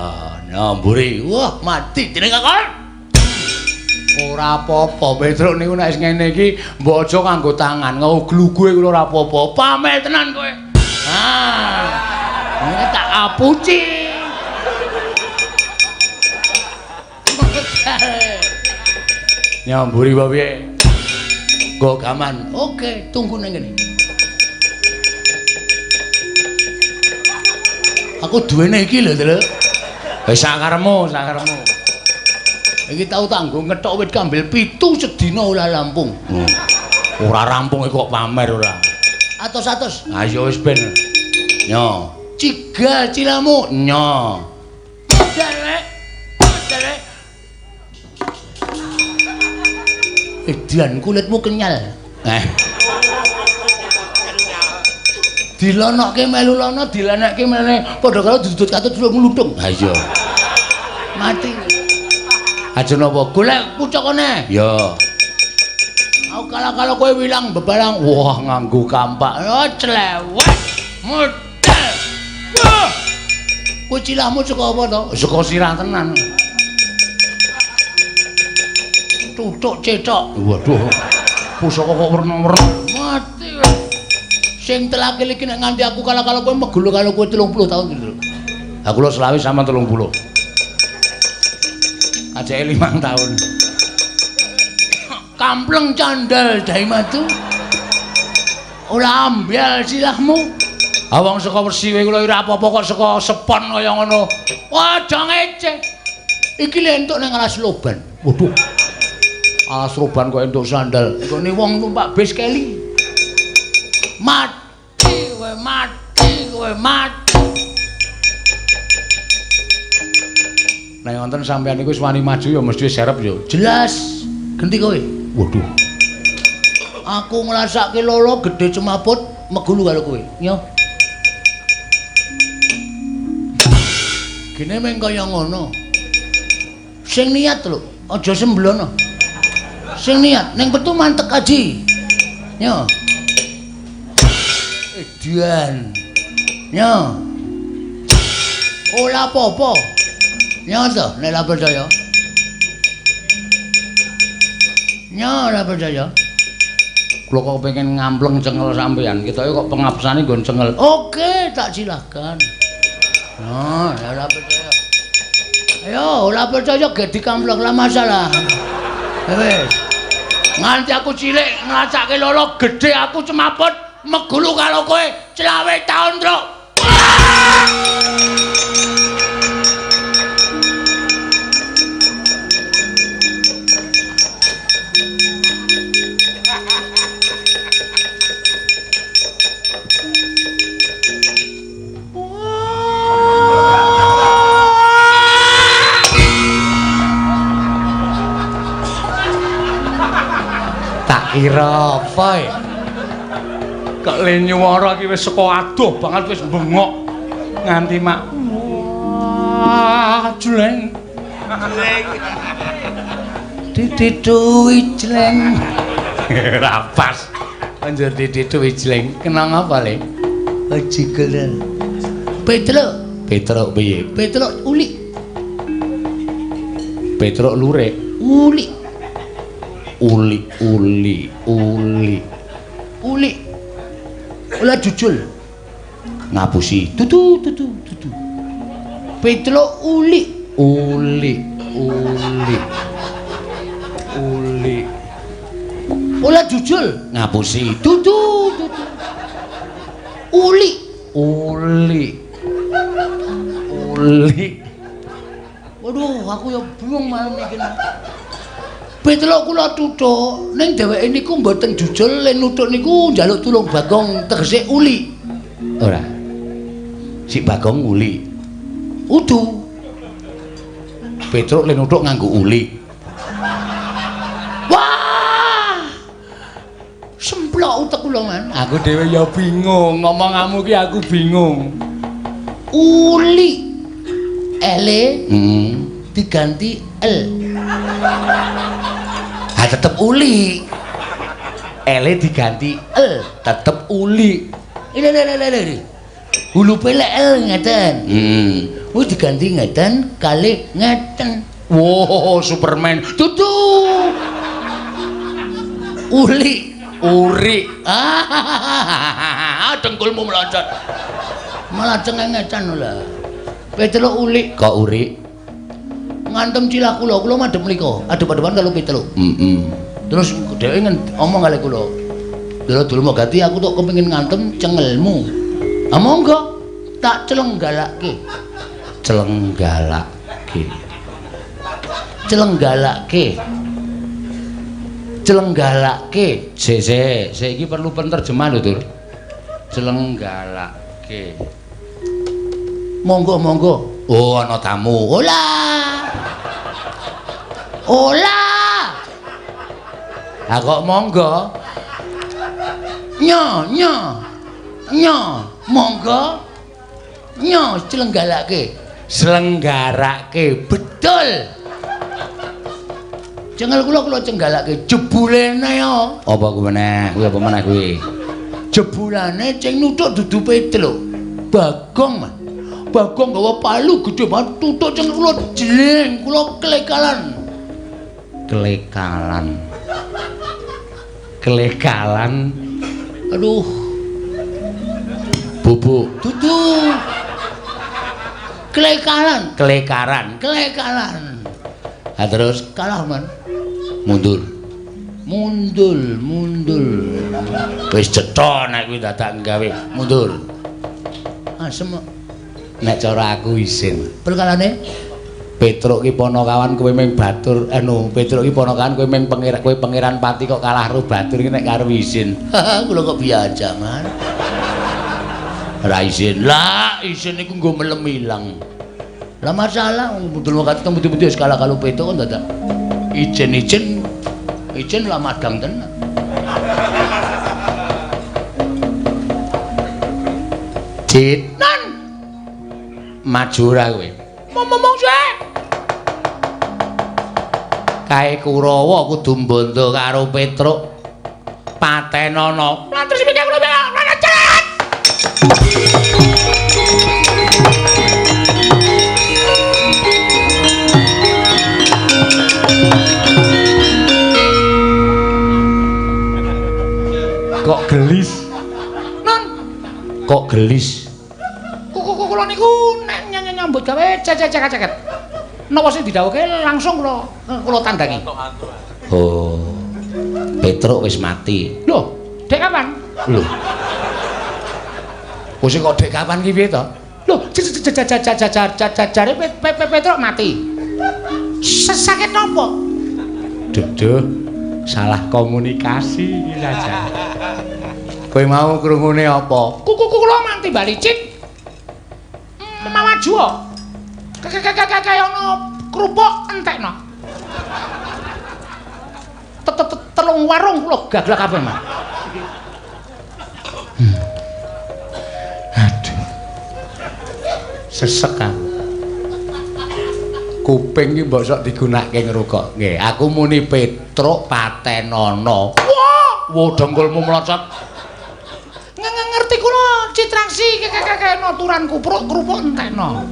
nah mburi. Wah, mati dening kakon. Ora apa-apa, Petruk niku nek wis ngene iki mbok aja nganggo tangan, nguglugue kuwi ora apa-apa. Pamel tenan kowe. Ah. Ini tak apuci. Nyamburi apa piye? Nggo gaman. Oke, tunggu nang kene. Aku duwene iki lho, Truk. Wis sakaremu, sakaremu. Iki tau tak nggo ngethok wit kambil 7 sedina ora rampung. Ora rampung kok pamer ora. Atos-atos. Ayo wis ben. Nyo. Cigal cilamu. Nyo. Modal. Modal. Edian kulitmu kenyal. Eh. Dilonokke melu lono, dilenekke meneh padha karo dudut katut ngluthung. Ha iya. Mati. Aja napa golek pucukane. Ya. Aku kalah-kalah kowe wilang bebalang. Wah, nganggo kampak. Oh, clewet. Modal. Wah. Kowe cilahmu saka apa to? Saka sirah tenan. Tutuk cethok. Waduh. Pusaka kok werna-werna. Mati. Sing telakil iki nek nganti aku kalah-kalah kowe megulu karo kowe 30 tahun gitu. Aku lho 25 sama 30. Ajake 5 tahun. Kampleng candal daimatu. Ora ambyal silahmu. Ha wong saka Resi kowe kula ora apa-apa kok saka sepon kaya ngono. Wah, aja ngece. Iki lho entuk nang alas loban. Waduh. Alas roban kok entuk sandal. Nggone wong numpak bis keli. Mati kowe, mati kowe, mati. Nek wonten sampean niku wis wani maju ya mesti serep ya. Jelas. Genti kowe. Waduh. Aku ngrasake lolo gedhe cemaput megulu karo kowe. Yo. Gene meng kaya ngono. Sing niat lho, aja semblono. Sing niat ning petu mantek aji. Yo. Edian. Yo. Ora apa-apa. Yo to, nek ora percaya. Yo ora percaya. Kula kok pengen ngampleng cengel sampean. Ketoke kok pengapsane nggon cengel. Oke, tak silahkan. Nah, ora percaya. Ayo, ora percaya ge dikampleng lah masalah. Wis. Nganti aku cilik ngrasake lolo gedhe aku cemaput megulu karo kowe 25 taun, Truk. Kira apa ya? Kok le nyuwara iki wis saka adoh banget wis bengok nganti mak wah jleng jleng didituwi jleng ora pas anjir didituwi jleng kenang apa le jigelen Petruk Petruk piye Petruk ulik Petruk lurik ulik uli uli uli uli ula jujul ngapusi tutu tutu tutu Petruk uli uli uli uli ula jujul ngapusi tutu tutu uli uli uli. Waduh, aku ya bingung malam iki. Petruk kula tuthuk ning dheweke niku mboten jujul le nuthuk niku njaluk tulung Bagong tegese uli. Ora. Si Bagong uli. Udu. Petruk le nuthuk nganggo uli. Wah! Semplok utek kula, Man. Aku dhewe ya bingung, ngomonganmu ki aku bingung. Uli. Ele diganti L. Ha tetep uli. Ele diganti L, tetep uli. Ile ile ile ile. Hulupe lek L ngeten. Wis diganti ngeten kalih ngeten. Wow, Superman. Tutu. Uli, uri. Ah, dengkulmu meloncat. Malah cengengecan lho. Petruk uli. Kok uri? Ngantem cilah kula, kula madhep mriko, adep-adepan karo Petruk. Terus dheweke omong kali kula. Dulu dulu mau ganti aku tok kepengin ngantem cengelmu. Ah monggo, tak celenggalake. Celenggalake. Celenggalake. Celenggalake. Sik sik, sik iki perlu penerjemah lho, Tur. Celenggalake. Monggo monggo. Oh, ana tamu. Ola. Ola. Ha kok monggo? Nyo nyo. Nyo, monggo. Nyo celenggalake. Selenggarake. Betul. Cengel kula kula cenggalake jebulene ya. Apa kuwi meneh? Kuwi apa meneh kuwi? Jebulane sing nuthuk dudu Petruk. Bagong, Man. Bagong gawa palu gedhe banget tutuk cengel kula jleng, kula klekalan. Klekalan. Klekalan. Aduh. Bubuk. Dudu. Klekalan, klekaran, klekalan. Ha terus kalah, Man. Mundur. Mundur, mundur. Wis cetha nek kuwi dadak gawe mundur. Asem. Nek cara aku isin. Perkarane Petruk ki panakawan kowe ming batur anu Petruk ki panakawan kowe ming pangeran kowe pangeran pati kok kalah karo batur iki nek karo isin. Kula kok biasa, Man. Ora isin. Lah, isin iku nggo melem ilang. Lah masalah mudul wakati teng putih-putih wis kalah karo Petruk kok dadak ijen-ijen ijen lah madang tenan. Cit. Non. Maju ora kowe? Ngomong sik. Kae Kurawa kudu mbondo karo Petruk. Patenono. Lah terus piye kula cerat. Kok gelis? Non. Kok gelis? Kula niku nek nyambut gawe cecek-ceket. Napa sing didhawuhke langsung kula tandangi. Oh. Petruk wis mati. Lho, dek kapan? Lho. Wis kok dek kapan ki piye to? Lho, jare Petruk mati. Sakit napa? Duh, salah komunikasi iki saja. Kowe mau krungune apa? Kuku kula manti bali cit. Mawaju kok. Kaya ana kerupuk entekno. Telung warung kula gaglak kabeh, Mas. Aduh. Sesek aku. Kuping iki mbok sok digunakake ngrungok. Nggih, aku muni Petruk patenono. Wah, wo dengkulmu mlocot. Ngerti kula citraksi kekekekno turan kupruk kerupuk entekno.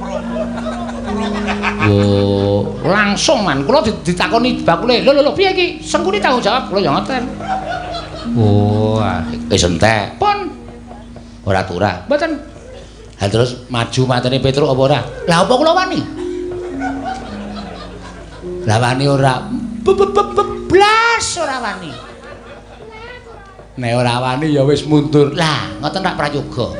Wo, langsung man kula ditakoni bakule. Lho lho lho piye iki? Sengkuni tanggung jawab kula ya ngoten. Oh, wis entek. Pun ora turah. Mboten. Ha terus maju matene Petruk apa ora? Lah apa kula wani? Lah wani ora. Blas ora wani. Nek ora wani ya wis mundur. Lah, ngoten rak prayoga.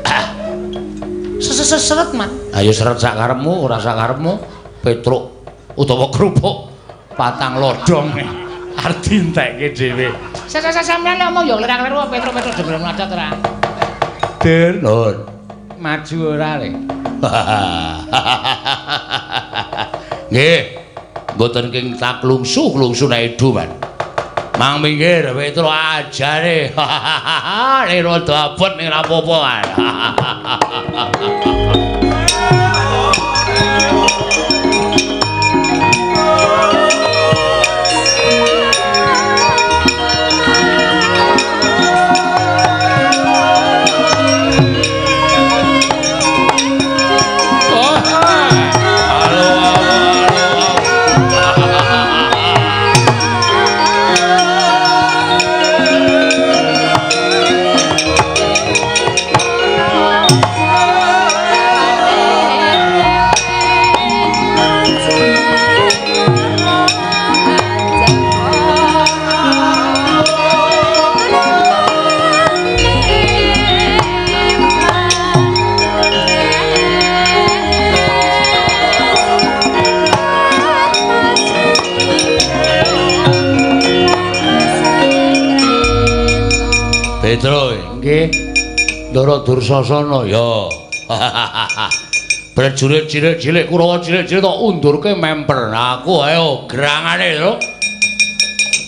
Seret, Man. Ayo seret sak karepmu, ora sak karepmu. Petruk utawa kerupuk patang lodhong arep dientekke dhewe. Sampeyan lek omong ya kleru-kleru Petruk-Petruk dhewe mlacat ora. Der, Lur. Maju ora le. Nggih. Mboten king taklungsu-klungsu nek edu, Man. Mang minggir Petruk ajare. Nek rada abot ning ra apa-apa, Man. Petro, nggih. Ndara Dursasana ya. Prajurit cilik-cilik Kurawa cilik-cilik tok undurke memper. Aku ayo gerangane lho.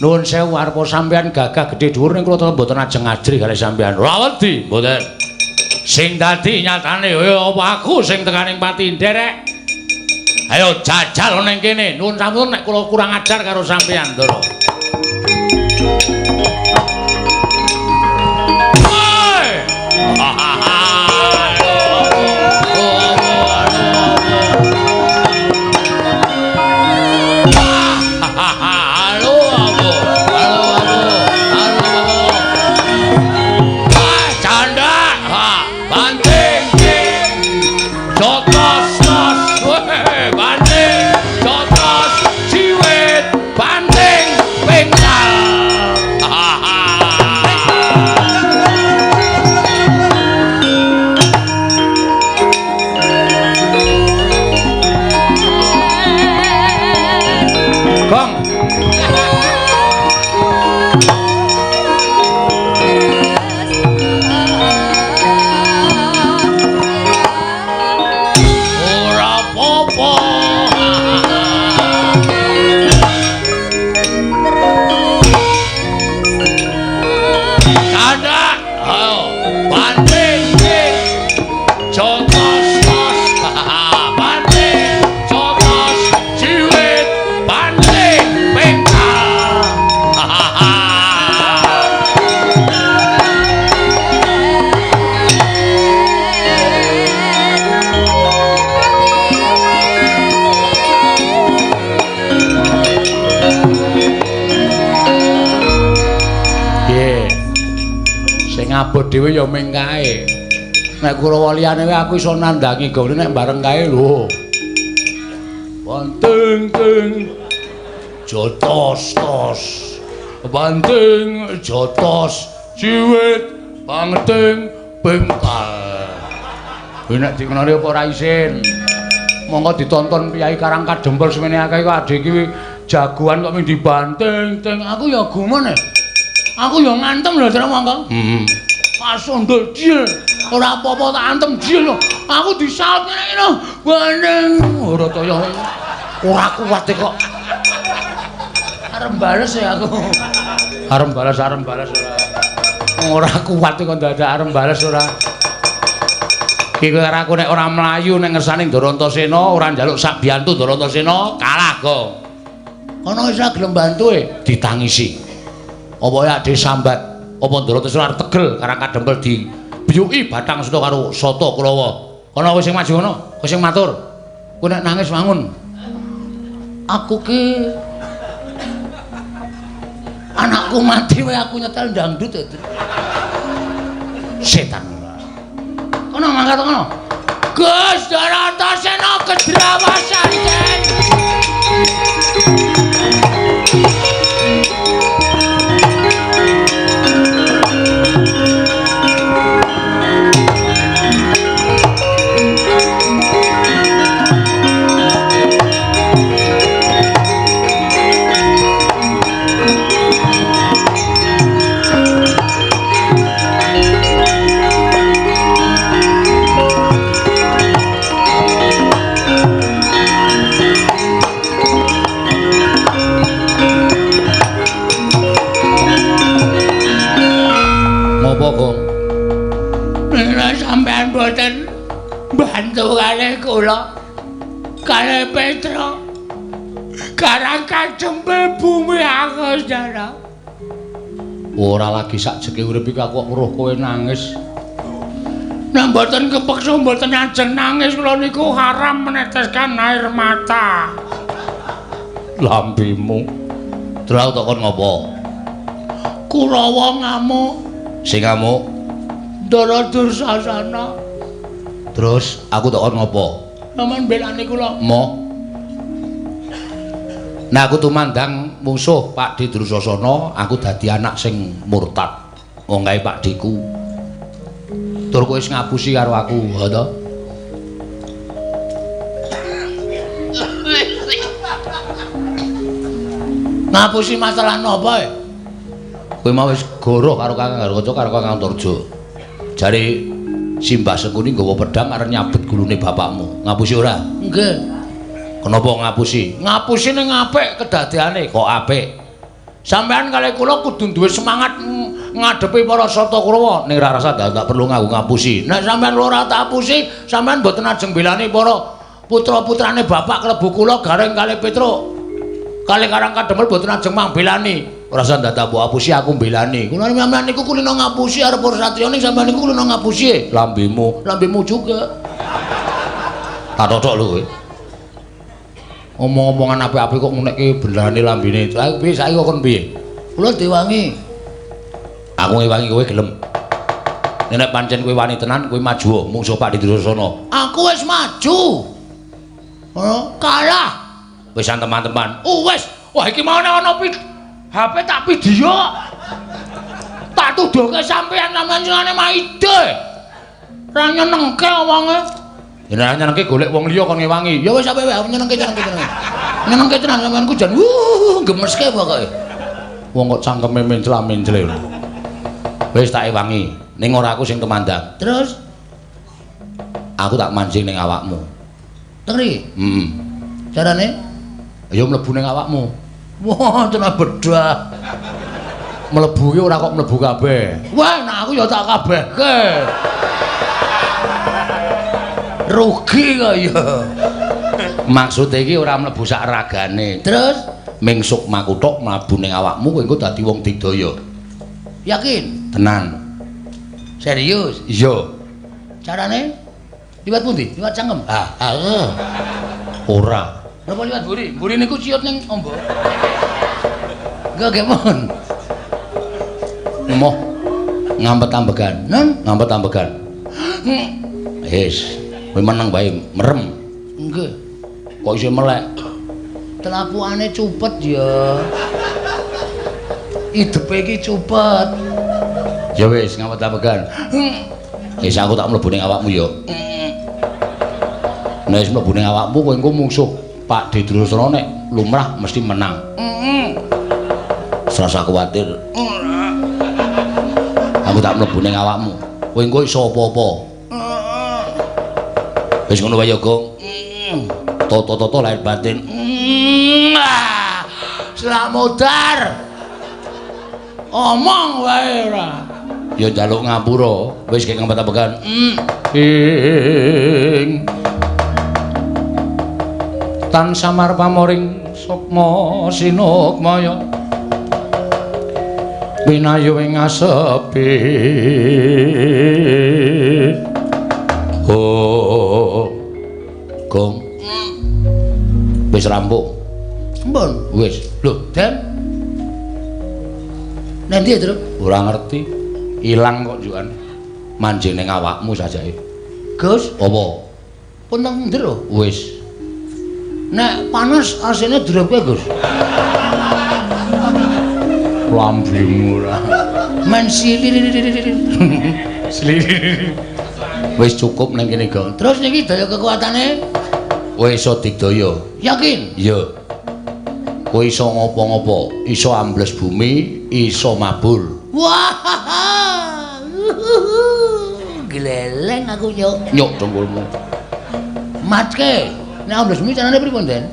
Nuwun sewu arep sampean gagah gedhe dhuwur ning kula tetep mboten ajeng ajrih kalih sampean. Ora wedi, mboten. Sing dadi nyatane ya apa aku sing tekaning pati nderek. Ayo jajal ning kene. Nuwun sampun nek kula kurang ajar karo sampean, Ndara. Banting, jotos, ciwit, banting, pengkal. Kurawa dhewe ya ming kae. Nek Kurawa liyane wae aku iso nandangi gone nek bareng kae lho. Banting ting jotos tos. Banting jotos jiwit bangeting bengkal. Kuwi nek dikenali apa ora isin. Monggo ditonton piyai Karang Kadempel semene akeh kok adhe iki jagoan kok ming dibanting ting. Aku ya gumun e. Aku ya ngantem lho jare monggo. Heeh. Pasundul jil. Ora apa-apa tak antem jil lho. Aku disaut ngene iki lho. Banting ora kaya ora kuat e kok. Arep bales ya aku. Arep bales ora. Ora kuat kok dadak arep bales ora. Iki karo aku nek ora mlayu nek ngersane Ndarantasena ora njaluk sabiyantu Ndarantasena kalah kok. Kono wis ora gelem bantu e ditangisi. Apa ya ade sambat, apa Ndarantasena arep tegel Karang Kadempel dibiyuki Bathang Seta karo Sata Kurawa. Kono wis sing maju kono, kowe sing matur. Kowe nek nangis wangun. Aku ki anakku mati wae aku nyetel dangdut. Setan. Kono mangkat kono. Gus Ndarantasena kedrawasan den. Sampeyan boten bantu kalih kula kalih Petruk Karang Kadempel bumi aku saudara. Ora lagi sakjeke urip iki aku kok weruh kowe nangis. Nek mboten kepeksa mboten ajeng nangis kula niku haram meneteskan air mata. Lambemu. Terus aku takon ngopo? Kurawa ngamuk. Sing ngamuk Ndara Dursasana. Terus aku takon ngopo? Sampeyan belani kula. Moh. Nah aku tumandang mungsuh Pakdhe Dursasana, aku dadi anak sing murtad. Wong kae Pakdheku. Tur kowe wis ngapusi karo aku, ha to? Ngapusi masalah napa e? Kowe mau wis goroh karo Kakang Garukaca karo Kakang Antarja. Jare Simbah Sengkuni nggawa pedhang arep nyabet gulune bapakmu. Ngapusi ora? Nggih. Kenapa ngapusi? Ngapusi ning apik kedadeane. Kok apik? Sampeyan kalih kula kudu duwe semangat ngadepi para Sata Kurawa. Ning ora rasa ndak perlu nganggo ngapusi. Nek sampeyan ora tak apusi, sampeyan mboten ajeng belani para putra-putrane bapak klebu kula Gareng kalih Petruk. Kalih Karang Kadempel mboten ajeng mangbelani. Ora usah ndadak mbok apusi aku mbelani. Kula sampeyan niku kulino ngapusi arep para satriya ning sampeyan niku kulino ngapusi. Lambemu, lambemu juga. Tak totok lho kowe. Omong-omongan apik-apik kok ngunekke belane lambene. Lha piye saiki kok kon piye? Kula diwangi. Aku ngewangi kowe gelem. Nek pancen kowe wani tenan kowe maju mungsuh Pakdhe Dursasana. Aku wis maju. Oh, kalah. Wis teman-teman. Oh wis. Wah iki mau ana HP tak video. Tak tuduhke sampeyan sampeyan senengane maide. Ora nyenengke wonge. Ya nek nyenengke golek wong liya kon ngewangi. Ya wis sampe wae nyenengke nyenengke. Nyenengke tenan sampeyan ku jan gemeske pokoke. Wong kok cangkeme mencla-mencle. Wis tak ewangi. Ning ora aku sing tumandang. Terus aku tak mancing ning awakmu. Teng mriki? Heeh. Carane? Ya mlebu ning awakmu. Wah, tenan bedah. Mlebu ki ora kok mlebu kabeh. Wah, nek aku ya tak kabehke. Rugi kok ya. Maksude iki ora mlebu sak ragane. Terus ming sukmaku tok mlebu ning awakmu kowe engko dadi wong digdaya. Yakin? Tenan. Serius? Iya. Carane? Liwat pundi? Liwat cangkem? Ah, ah. Ora. Napa liwat mburi? Mburi niku ciut ning ombo. Enggak gemon. Emoh. Ngampet ambegan. Nen, ngampet ambegan. Wis, kowe meneng wae, merem. Nggih. Kok isih melek? Telapukane cupet ya. Idepe iki cupet. Ya wis, ngampet ambegan. Wis aku tak mlebu ning awakmu ya. Nek wis mlebu ning awakmu kowe engko mungsuh Pak Durasana nek lumrah mesti menang. Serasa kuwatir. Aku tak mlebu ning awakmu. Kowe engko iso apa-apa. Wis ngono wae ya, Gong. Toto-toto lahir batin. Slamodar. Omong wae ora. Ya njaluk ngapura, wis kek ngempet-ambegan. Ing tan samar pamoring sukma sinukmaya. Winayu ing asepi. Oh. Gong. Wis rampung. Sampun. Wis. Lho, Den. Nanti ya, Truk? Ora ngerti. Ilang kok njukan. Manjing ning awakmu sajake. Gus, apa? Pun teng njero. Wis. Nek panas asine drepke, Gus. Lambimu ora. Men sili. Wis cukup ning kene, Gong. Terus niki daya kekuatane? Kowe iso digdaya. Yakin? Iya. Kowe iso ngopo-ngopo, iso ambles bumi, iso mabur. Wah. Gleleng aku nyuk. Nyuk dengkulmu. Matke. Nek ambles bumi carane pripun, Den?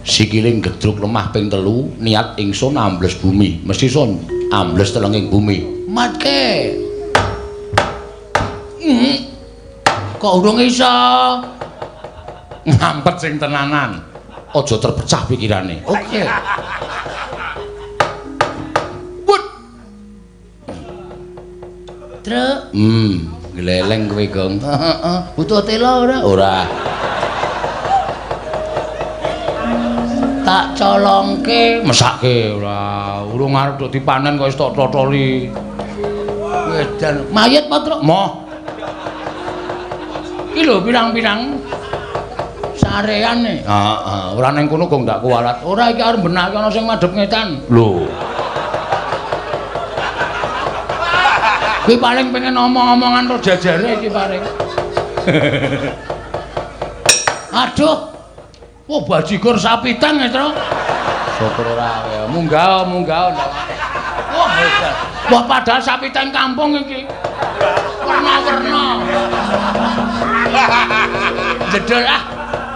Sikile gedruk lemah ping 3, niat ingsun ambles bumi. Mesti iso ambles telenging bumi. Matke. Kok urung iso? Ngampet sing tenanan. Aja terpecah pikirane. Oke. Wut. Truk. Gleleng kowe, Gong. Heeh. Butuh tela ora? Ora. Tak colongke, mesake ora. Urung arep tok dipanen kok wis tok totoli. Wedan. Mayit apa, Truk? Moh. Iki lho pirang-pirang sareane. Heeh, ora ning kono kok ndak kuwalat. Ora iki arep benake ana sing madhep ngetan. Lho. Kuwi paling pengen omong-omongan ro jajare iki paling. Aduh. Wah, bajigur sapi teng ya, Truk. Syukur ora ya. Munggah, munggah. Wah, hebat. Wah, padahal sapi teng kampung iki. Werna-werna. Jedul ah.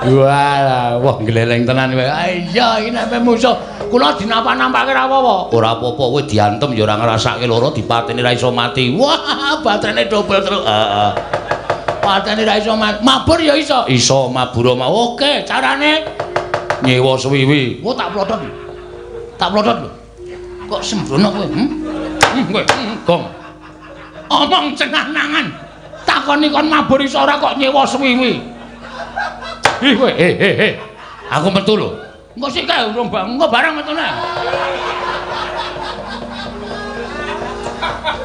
Walah, wah gleleng tenan kowe. Iya, iki nek musuh kula dinapa-nampake ora apa-apa. Ora apa-apa, kowe diantem ya ora ngrasake lara, dipateni ra iso mati. Wah, baterene dobel terus. Heeh. Patene ra iso mati. Mabur ya iso. Iso mabur mau. Oke, carane nyewa suwiwi. Wah, tak plotot. Tak plotot lho. Kok sembrono kowe? Kowe, Gong. Omong cenah-nangan. Takoni kon mabur iso ora kok nyewa suwiwi. Ih kowe, he. Aku metu lho. Engko sik kae urung engko bareng metune.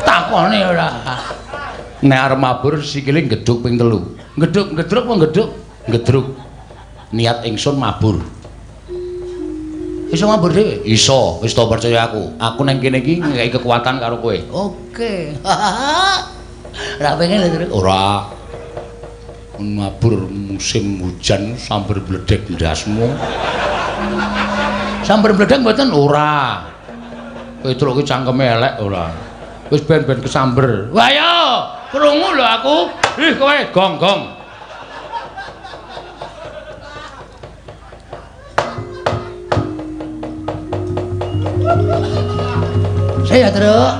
Takone ora. Nek arep mabur sikile gedhuk ping 3. Gedhuk, gedruk apa gedhuk? Gedruk. Niat ingsun mabur. Iso mabur dhewe? Iso, wis to percaya aku. Aku nang kene iki ngekeki kekuatan karo kowe. Oke. Ora pengen lho, Truk. Ora. Mabur musim hujan sambar bledek ndasmu. Sambar bledek mboten? Ora. Petruk ki cangkeme elek ora. Wis ben-ben kesamber. Wah yo, krungu lho aku. Ih kowe gong-gong. Saya Truk.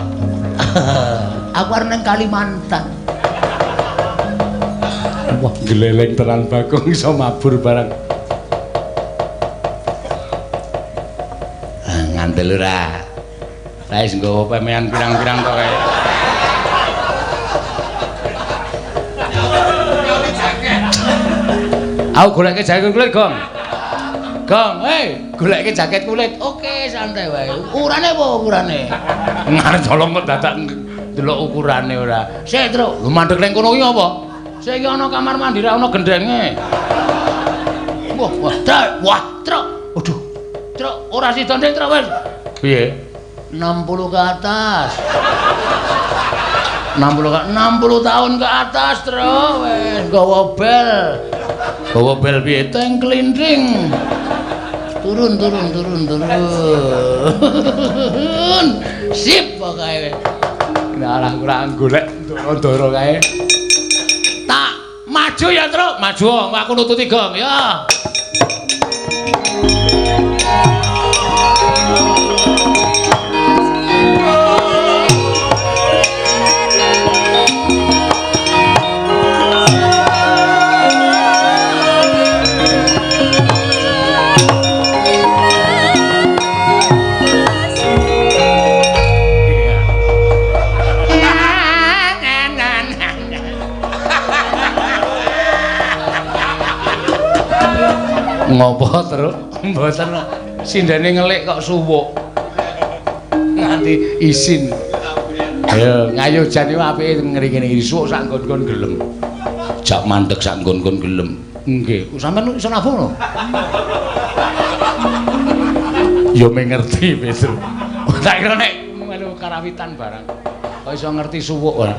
Aku arep nang Kalimantan. Wah, gleleng tenan Bagong iso mabur barang. Ah, ngandel ora. Lah wis nggawa pemean pirang-pirang to kae. Aku goleke jaket kulit, Gong. Gong, hei, goleke jaket kulit. Oke, santai wae. Ukurane apa ukurane? Ngarep colong kok dadak Delok ukurane ora. Sik, Truk. Lho mandeg ning kono ki apa? Sik iki ana kamar mandi ra ana gendenge. Wah, wah, Truk. Wah, Truk. Aduh. Truk, ora sida ndek, Truk wis. Piye? 60 ke atas. 60 tahun ke atas, Truk. Wis nggawa bel. Gawa bel piye? Teng klinting. Turun, turun, turun, turun. Sip pokoke. Nah, kurang golek ndoro-ndoro kae. Tak maju ya, Truk. Maju, aku nututi gong ya. Ngopo, Truk? Mboten sindene ngelik kok suwuk. Nganti isin. Ayo, ngayo jane apike ngene iki suwuk sak nggon-nggon gelem. Jak mandeg sak nggon-nggon gelem. Nggih, sampean iso nabuh lho. Ya mung ngerti, Petruk. Tak kira nek melu karawitan barang. Kok iso ngerti suwuk ora?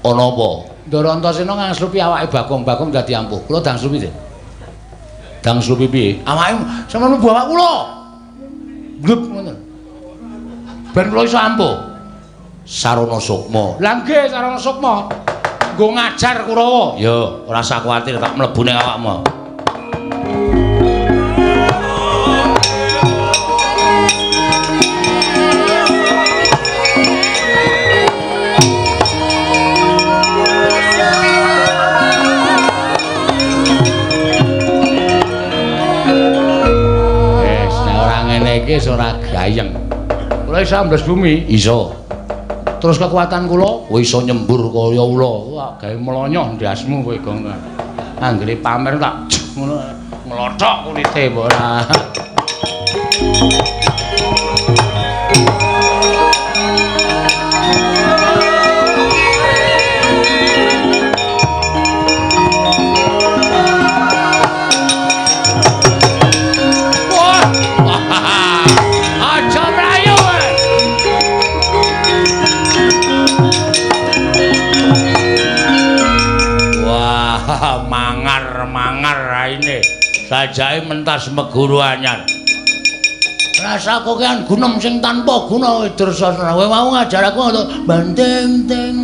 Ana apa? Ndara Antasena ngangslupi awake Bagong, Bagong dadi ampuh. Kula dangslupi, Dik. Dangslupi piye? Awake sampeyan mlebu awak kula. Glep ngoten. Ben kula iso ampuh. Sarana sukma. Lah nggih, sarana sukma. Nggo ngajar Kurawa. Ya, ora usah kuwatir tak mlebu ning awakmu. Iki ora gayeng. Kula iso ambles bumi, iso. Terus kekuatan kula, kowe iso nyembur kaya ula. Wah, gawe mlonyoh ndasmu kowe, Gong. Anggere pamer tak ngono nglothok kulite mbok ora. Mangar-mangar raine sajake mentas meguru anyar. Rasa kokean gunem sing tanpa guna Dursasana. Kowe mau ngajar aku ngono banting ting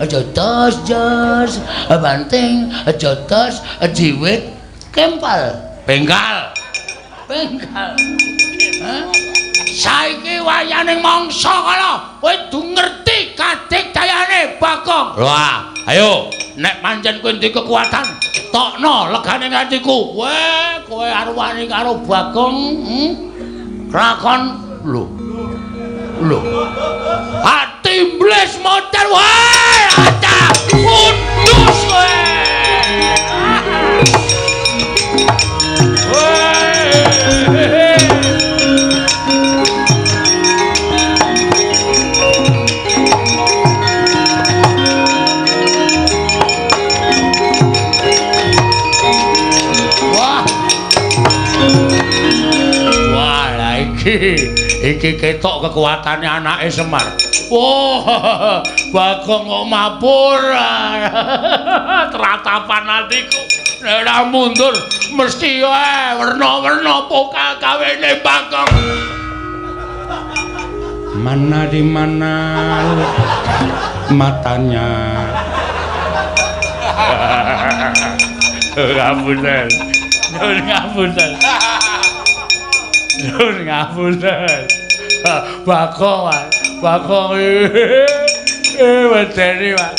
aja tos jos banting aja tos jiwit kempal bengkal bengkal. Hah? Saiki wayaning mangsa kala kowe du ngerti kadigdayane Bagong. Wah, ayo nek pancen kowe duwe kekuatan tokno legane atiku. Weh, kowe arep wani karo Bagong, Rakon lho. Lho. Ati mbles motor wae, ata undus kowe. Iki ketok kekuatane anake Semar. Wah, Bagong kok mapur. Tratapan atiku. Nek ora mundur mesti wae werna-werna pokal kawene Bagong. Mana di mana matanya. Ngapunten. Nyuwun ngapunten. Nyuwun ngapunten. Bagong, Bagong. Wedeni, Pak.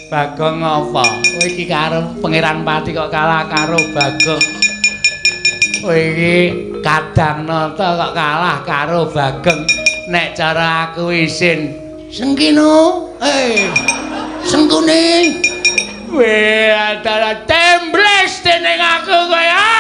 Bagong apa? Kowe iki karo Pangeran Pati kok kalah karo Bagong. Kowe iki Kadang Nata kok kalah karo Bagong. Nek cara aku isin. Sengkino, Sengkune. Weh, adalah tembles dening aku kowe. Wah.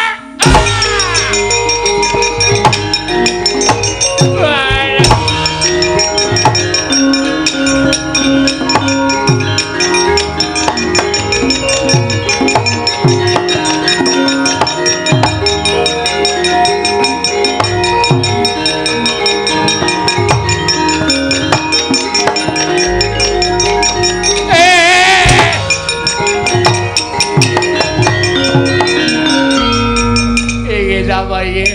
sapa iki?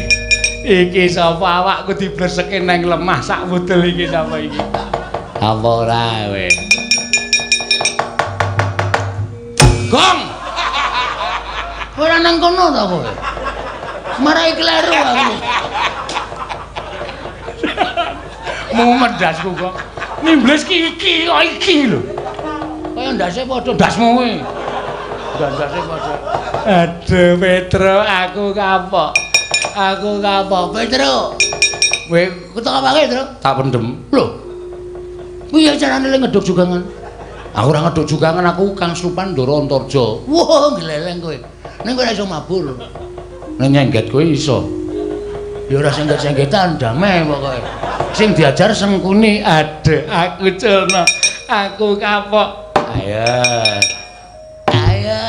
Iki sapa awakku dibleseke nang lemah sak wudel iki sapa iki? Apa ora kowe? Gong. Ora nang kono ta kowe? Marai kleru aku. Mumet ndasku kok. Nimbles ki iki kok iki lho. Kaya ndase padha ndasmu kowe. Ndase padha. Aduh Petro, aku kapok. Aku kapok Petro. Kowe ketok apake, Tru? Tak pendem. Lho. Piye carane le ngeduk jugangan? Aku ora ngeduk jugangan, aku Kang Slupan Ndara Antarja. Wah, gleleng kowe. Ning kowe ora iso mabur. Nek nyengget kowe iso. Ya ora sengget-senggetan, damai pokoke. Sing diajar Sengkuni. Aduh, aku culna. Aku kapok. Ayo. Ayo.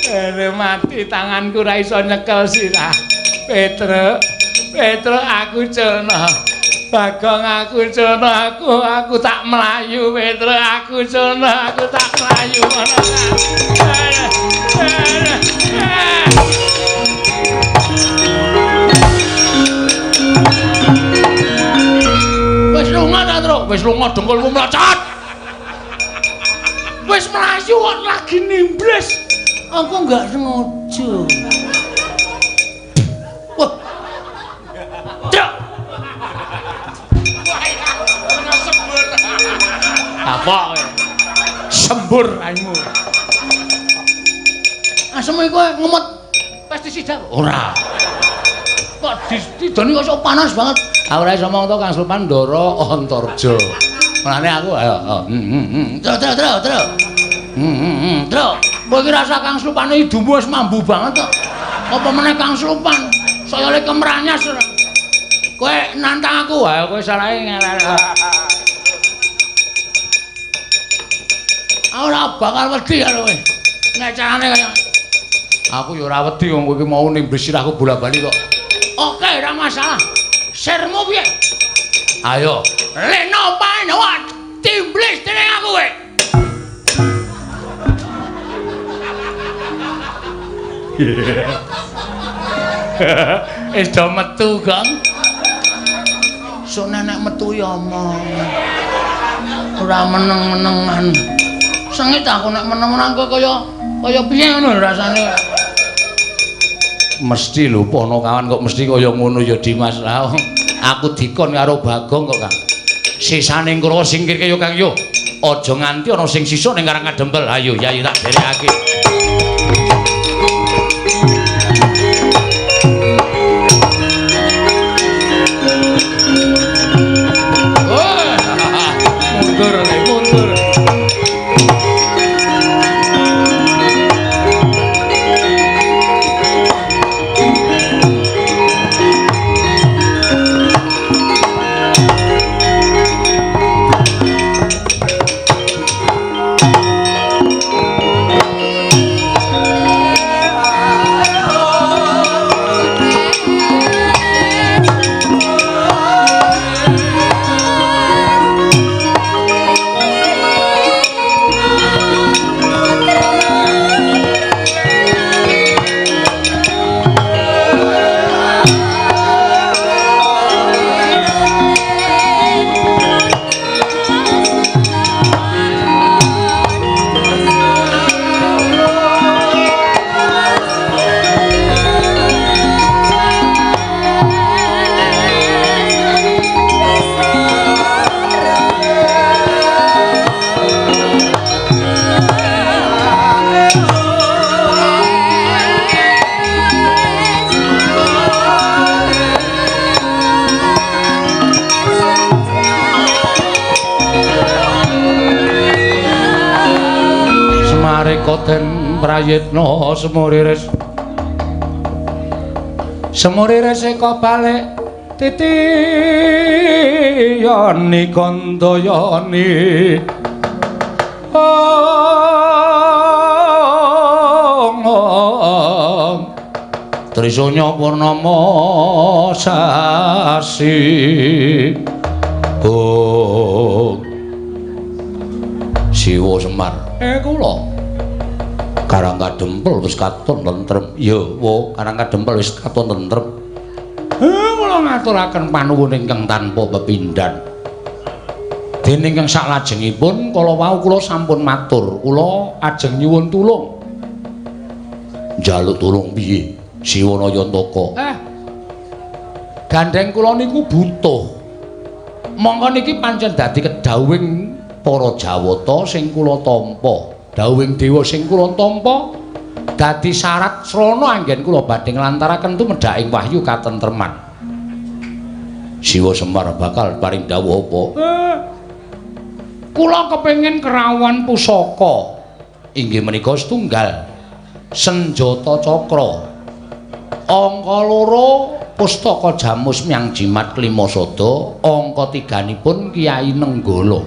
Aduh, mati tanganku ora iso nyekel sirah. Petro, Petro aku culna. Bagong aku culna, aku tak mlayu Petro, aku culna, aku tak mlayu. Wis lunga ta, Tru? Wis lunga dengkulmu mlocot. Wis mlayu kok lagi nimbles. Aku enggak sengaja. Wah. Cuk. Apa kowe? Sembur raimu. Asem iku ngemot pestisida ora. Kok didoni kok sok panas banget. Aku ora iso omong to Kang Slupan Ndara Antarja. Mulane aku ayo. Tru tru tru tru. Tru. Kowe iki rasa Kang Slupane idumu wis mambu banget kok. Apa meneh Kang Slupan? Saya le kemranyas ora. Kowe nantang aku, ayo kowe salahe ngelek. Aku ora bakal wedi karo kowe. Nek carane kaya aku ya ora wedi wong kowe iki mau nimbes sirahku bola-bali kok. Oke, ora masalah. Sirmu piye? Ayo. Leno panawat timblis dening aku kowe. Wis do metu, Gong. Sok nek metu ya omong. Ora meneng-menengan. Sengit aku nek meneng-meneng kok kaya piye ngono rasane. Mesti lho Ponokawan kok mesti kaya ngono ya Dimas. Lah aku dikon karo Bagong kok, Kang. Sisane Kurawa singkirke yo Kang yo. Aja nganti ana sing sisuk ning Karang Kadempel. Ayo Yayi tak derekake. Mundur, mundur. Koten prayitna semuriris semuriris eka balik titiyani kandayani ong Trisunya purnama sasi oh Siwa Semar kula Karang Kadempel wis katon tentrem. Ya, wo, Karang Kadempel wis katon tentrem. Kula ngaturaken panuwun ingkang tanpa pepindhan. Dene ingkang saklajengipun kala wau kula sampun matur, kula ajeng nyuwun tulung. Njaluk tulung piye? Siwana Yantaka. Gandheng kula niku butuh. Mongko niki pancen dadi kedhawuhing para Jawata sing kula tampa. Dawuhing dewa sing kula tampa dadi syarat srana anggen kula badhe nglantaraken tumedhaking wahyu katentreman. Siwa Semar bakal paring dawuh apa? Kula kepengin kerawan pusaka. Inggih menika setunggal senjata cakra. Angka loro pustaka jamus myang jimat klimasada, angka tiganipun Kyai Nenggala.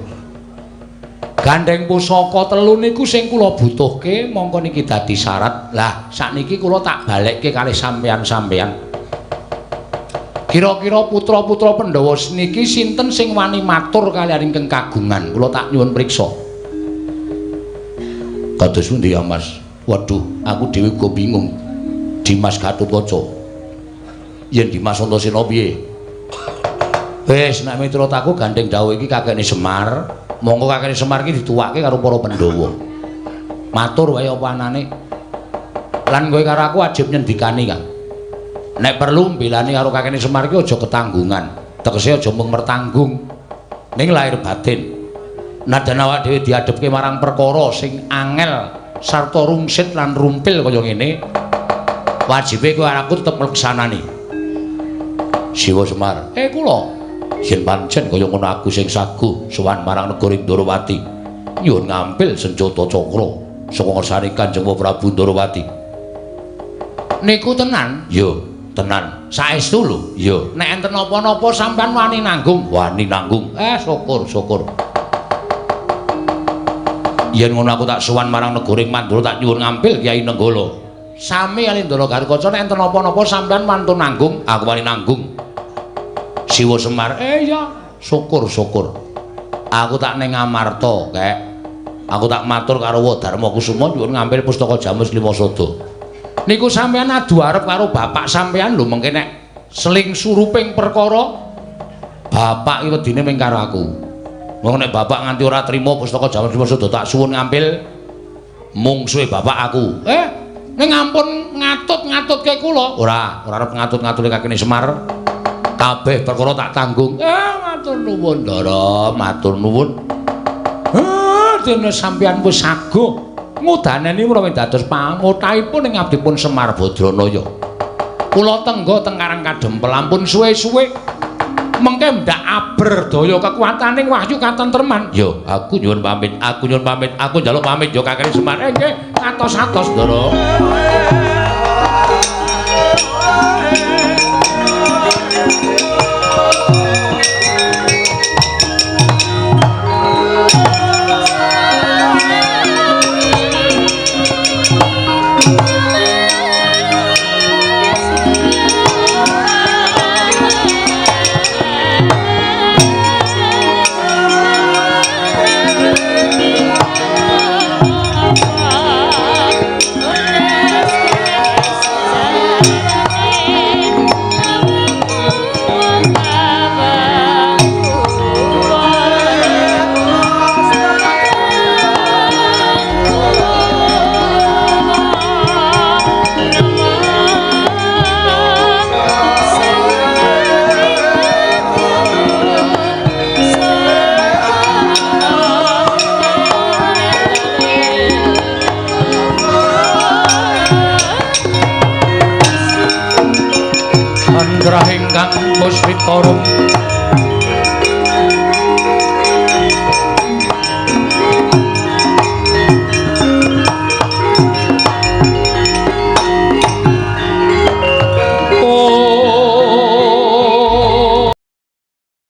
Gandheng pusaka telu niku sing kula butuhke, mongko niki dadi syarat. Lah sakniki kula tak balekke kalih sampeyan-sampeyan. Kira-kira putra-putra Pandhawa niki sinten sing wani matur kaliyan ingkang kagungan? Kula tak nyuwun priksa. Kados pundi ya, Mas? Waduh, aku dhewe uga bingung. Dimas Gatotkaca. Yen Dimas Antasena piye? Wis nek miturut aku gandheng dawuh iki kakekne Semar. Monggo kakekne Semar iki dituwake karo para Pandhawa. Matur wae apa anane. Lan kowe karo aku wajib nyendikani, Kang. Nek perlu mbelani karo kakekne Semar iki aja ketanggungan. Tegese aja mung mertanggung. Ning lahir batin. Nadan awak dhewe diadhepke marang perkara sing angel sarta rungsit lan rumpil kaya ngene. Wajibe kowe karo aku tetep ngleksanani. Siwa Semar, kula yen pancen kaya ngono aku sing saguh sowan marang negara Ndorowati. Nyuwun ngampil senjata cakra saka ngersane Kanjeng Prabu Ndorowati. Niku tenan? Ya, tenan. Saestu lho? Ya. Nek enten napa-napa sampean wani nanggung? Wani nanggung. Syukur, syukur. Yen ngono aku tak sowan marang negara Mandura tak nyuwun ngampil Kyai Nenggala. Sami kali Ndara Gatotkaca nek enten napa-napa sampean wantun nanggung, aku wani nanggung. Siwa Semar, iya, syukur syukur. Aku tak ning Amarta, Kek. Aku tak matur karo Dharma Kusuma nyuwun ngambil pustaka Jamus Limasada. Niku sampean adu arep karo bapak sampean lho mengke nek seling suruping perkara bapak iki wedine ming karo aku. Wong nek bapak nganti ora trima pustaka Jamus Limasada tak suwun ngambil mungsuhe bapak aku. Ning ampun ngatut-ngatutke kula. Ora, ora arep ngatut-ngatutke kakene Semar. Kabeh perkara tak tanggung. Matur nuwun, Ndara, matur nuwun. Dene sampeyan wis saguh ngudaneni menawi dados pangotahipun ing abdipun Semar Badranaya. Kula tengga teng Karang Kadempel ampun suwe-suwe. Mengke ndak aberdaya kekuataning wahyu katentreman. Yo, aku nyuwun pamit, aku nyuwun pamit, aku njaluk pamit yo kakene Semar. Nggih, atos-atos, Ndara. Puspita